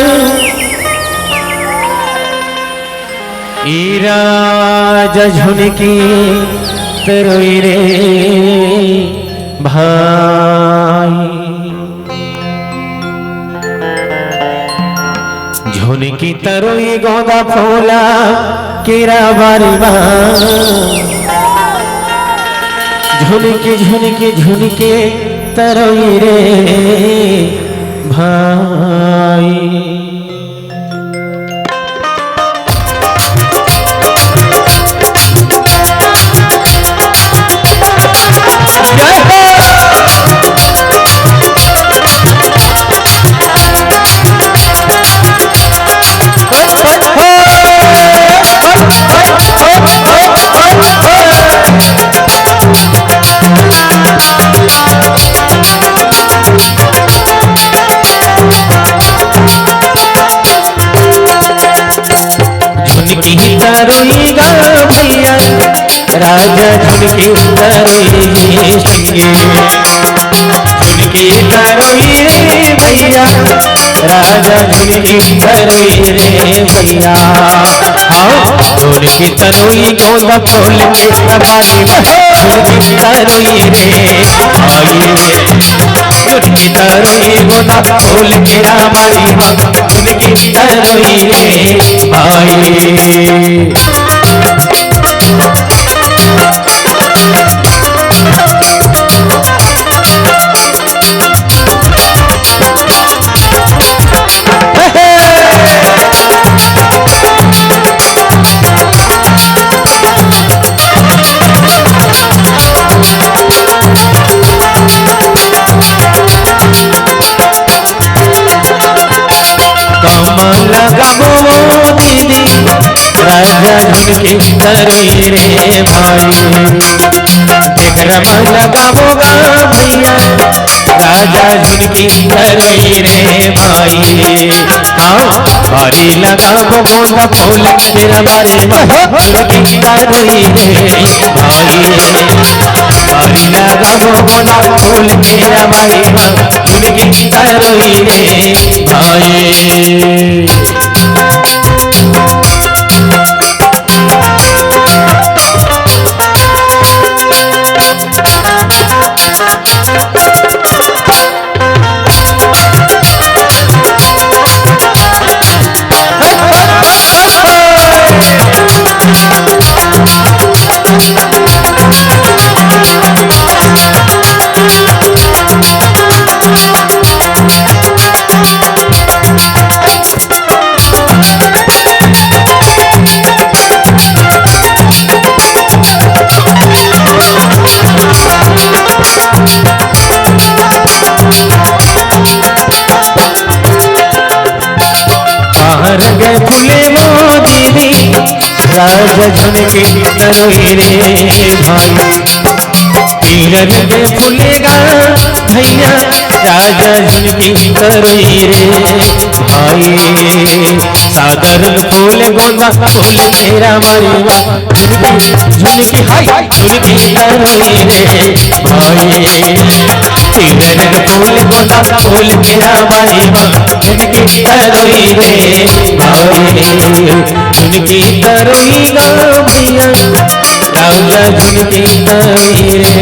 ई राजा झुनकी तरौरी रे भाई। झुनकी तरौरी गोंदा फूला केरा बारी मा। झुनकी, झुनकी, झुनकी तरौरी रे भाई। राजा झुनकी तरोई सुन के, झुनकी तरोई रे भैया, राजा झुनकी तरोई रे भैया। आओ, झुनकी तरोई गोदा खोल के हमारी, झुनकी तरोई रे भाई। झुनकी तरोई गोदा खोल के हमारी, झुनकी तरोई रे भाई। कमल गमो दीदी, राजा झुनकी तरोई रे भाई। विक्रम लगावो गा भैया, राजा झुनकी तरोई रे भाई। हाँ, बारी लगावो गोदा खोल के तेरा बारी में, झुनकी तरोई रे भाई। बारी लगावो गोदा खोल के तेरा बारी में, झुनकी तरोई रे भाई। बाहर के फूले वो दीदी, राजा झुनकी तरोई रे भाई। पीरल के फूले गा भैया, राजा झुनकी तरोई रे भाई। साधारण फूल गोदा खोल के तेरा बारी में, झुनकी, झुनकी हाय, झुनकी तरोई रे भाई। पीरल के फूल गोदा खोल के तेरा बारी में, झुनकी तरोई रे भाई। झुनकी तरोई गा भैया, राजा झुनकी तरोई रे।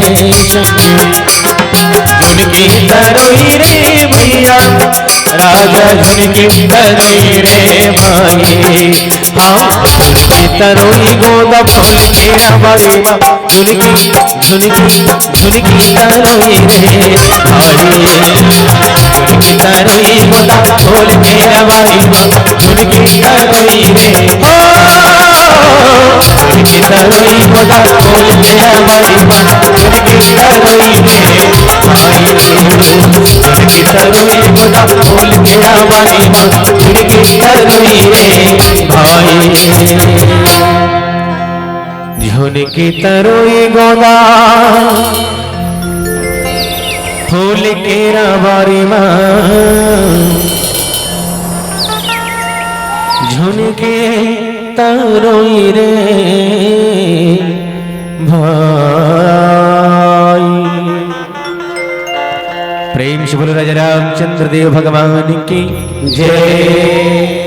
झुनकी तरोई रे भैया, राजा झुनकी तरोई रे भाई। हाँ, झुनकी तरोई गोदा खोल के हमारी माँ। झुनकी, झुनकी, झुनकी तरोई रे भाई। झुनकी तरोई गोदा खोल के हमारी माँ। झुनकी तरोई रे, ओ, झुनकी तरोई गोदा खोल के हमारी माँ। झुनकी तरोई रे भाई। झुनकी तरोई गोदा खोल के हमारी माँ। झुनकी तरोई रे भाई। झुनकी तरोई गोदा फूल के राबारी मा, झुनकी तरोई रे भाई। प्रेम से बोलो राजा रामचंद्र देव भगवान की जय।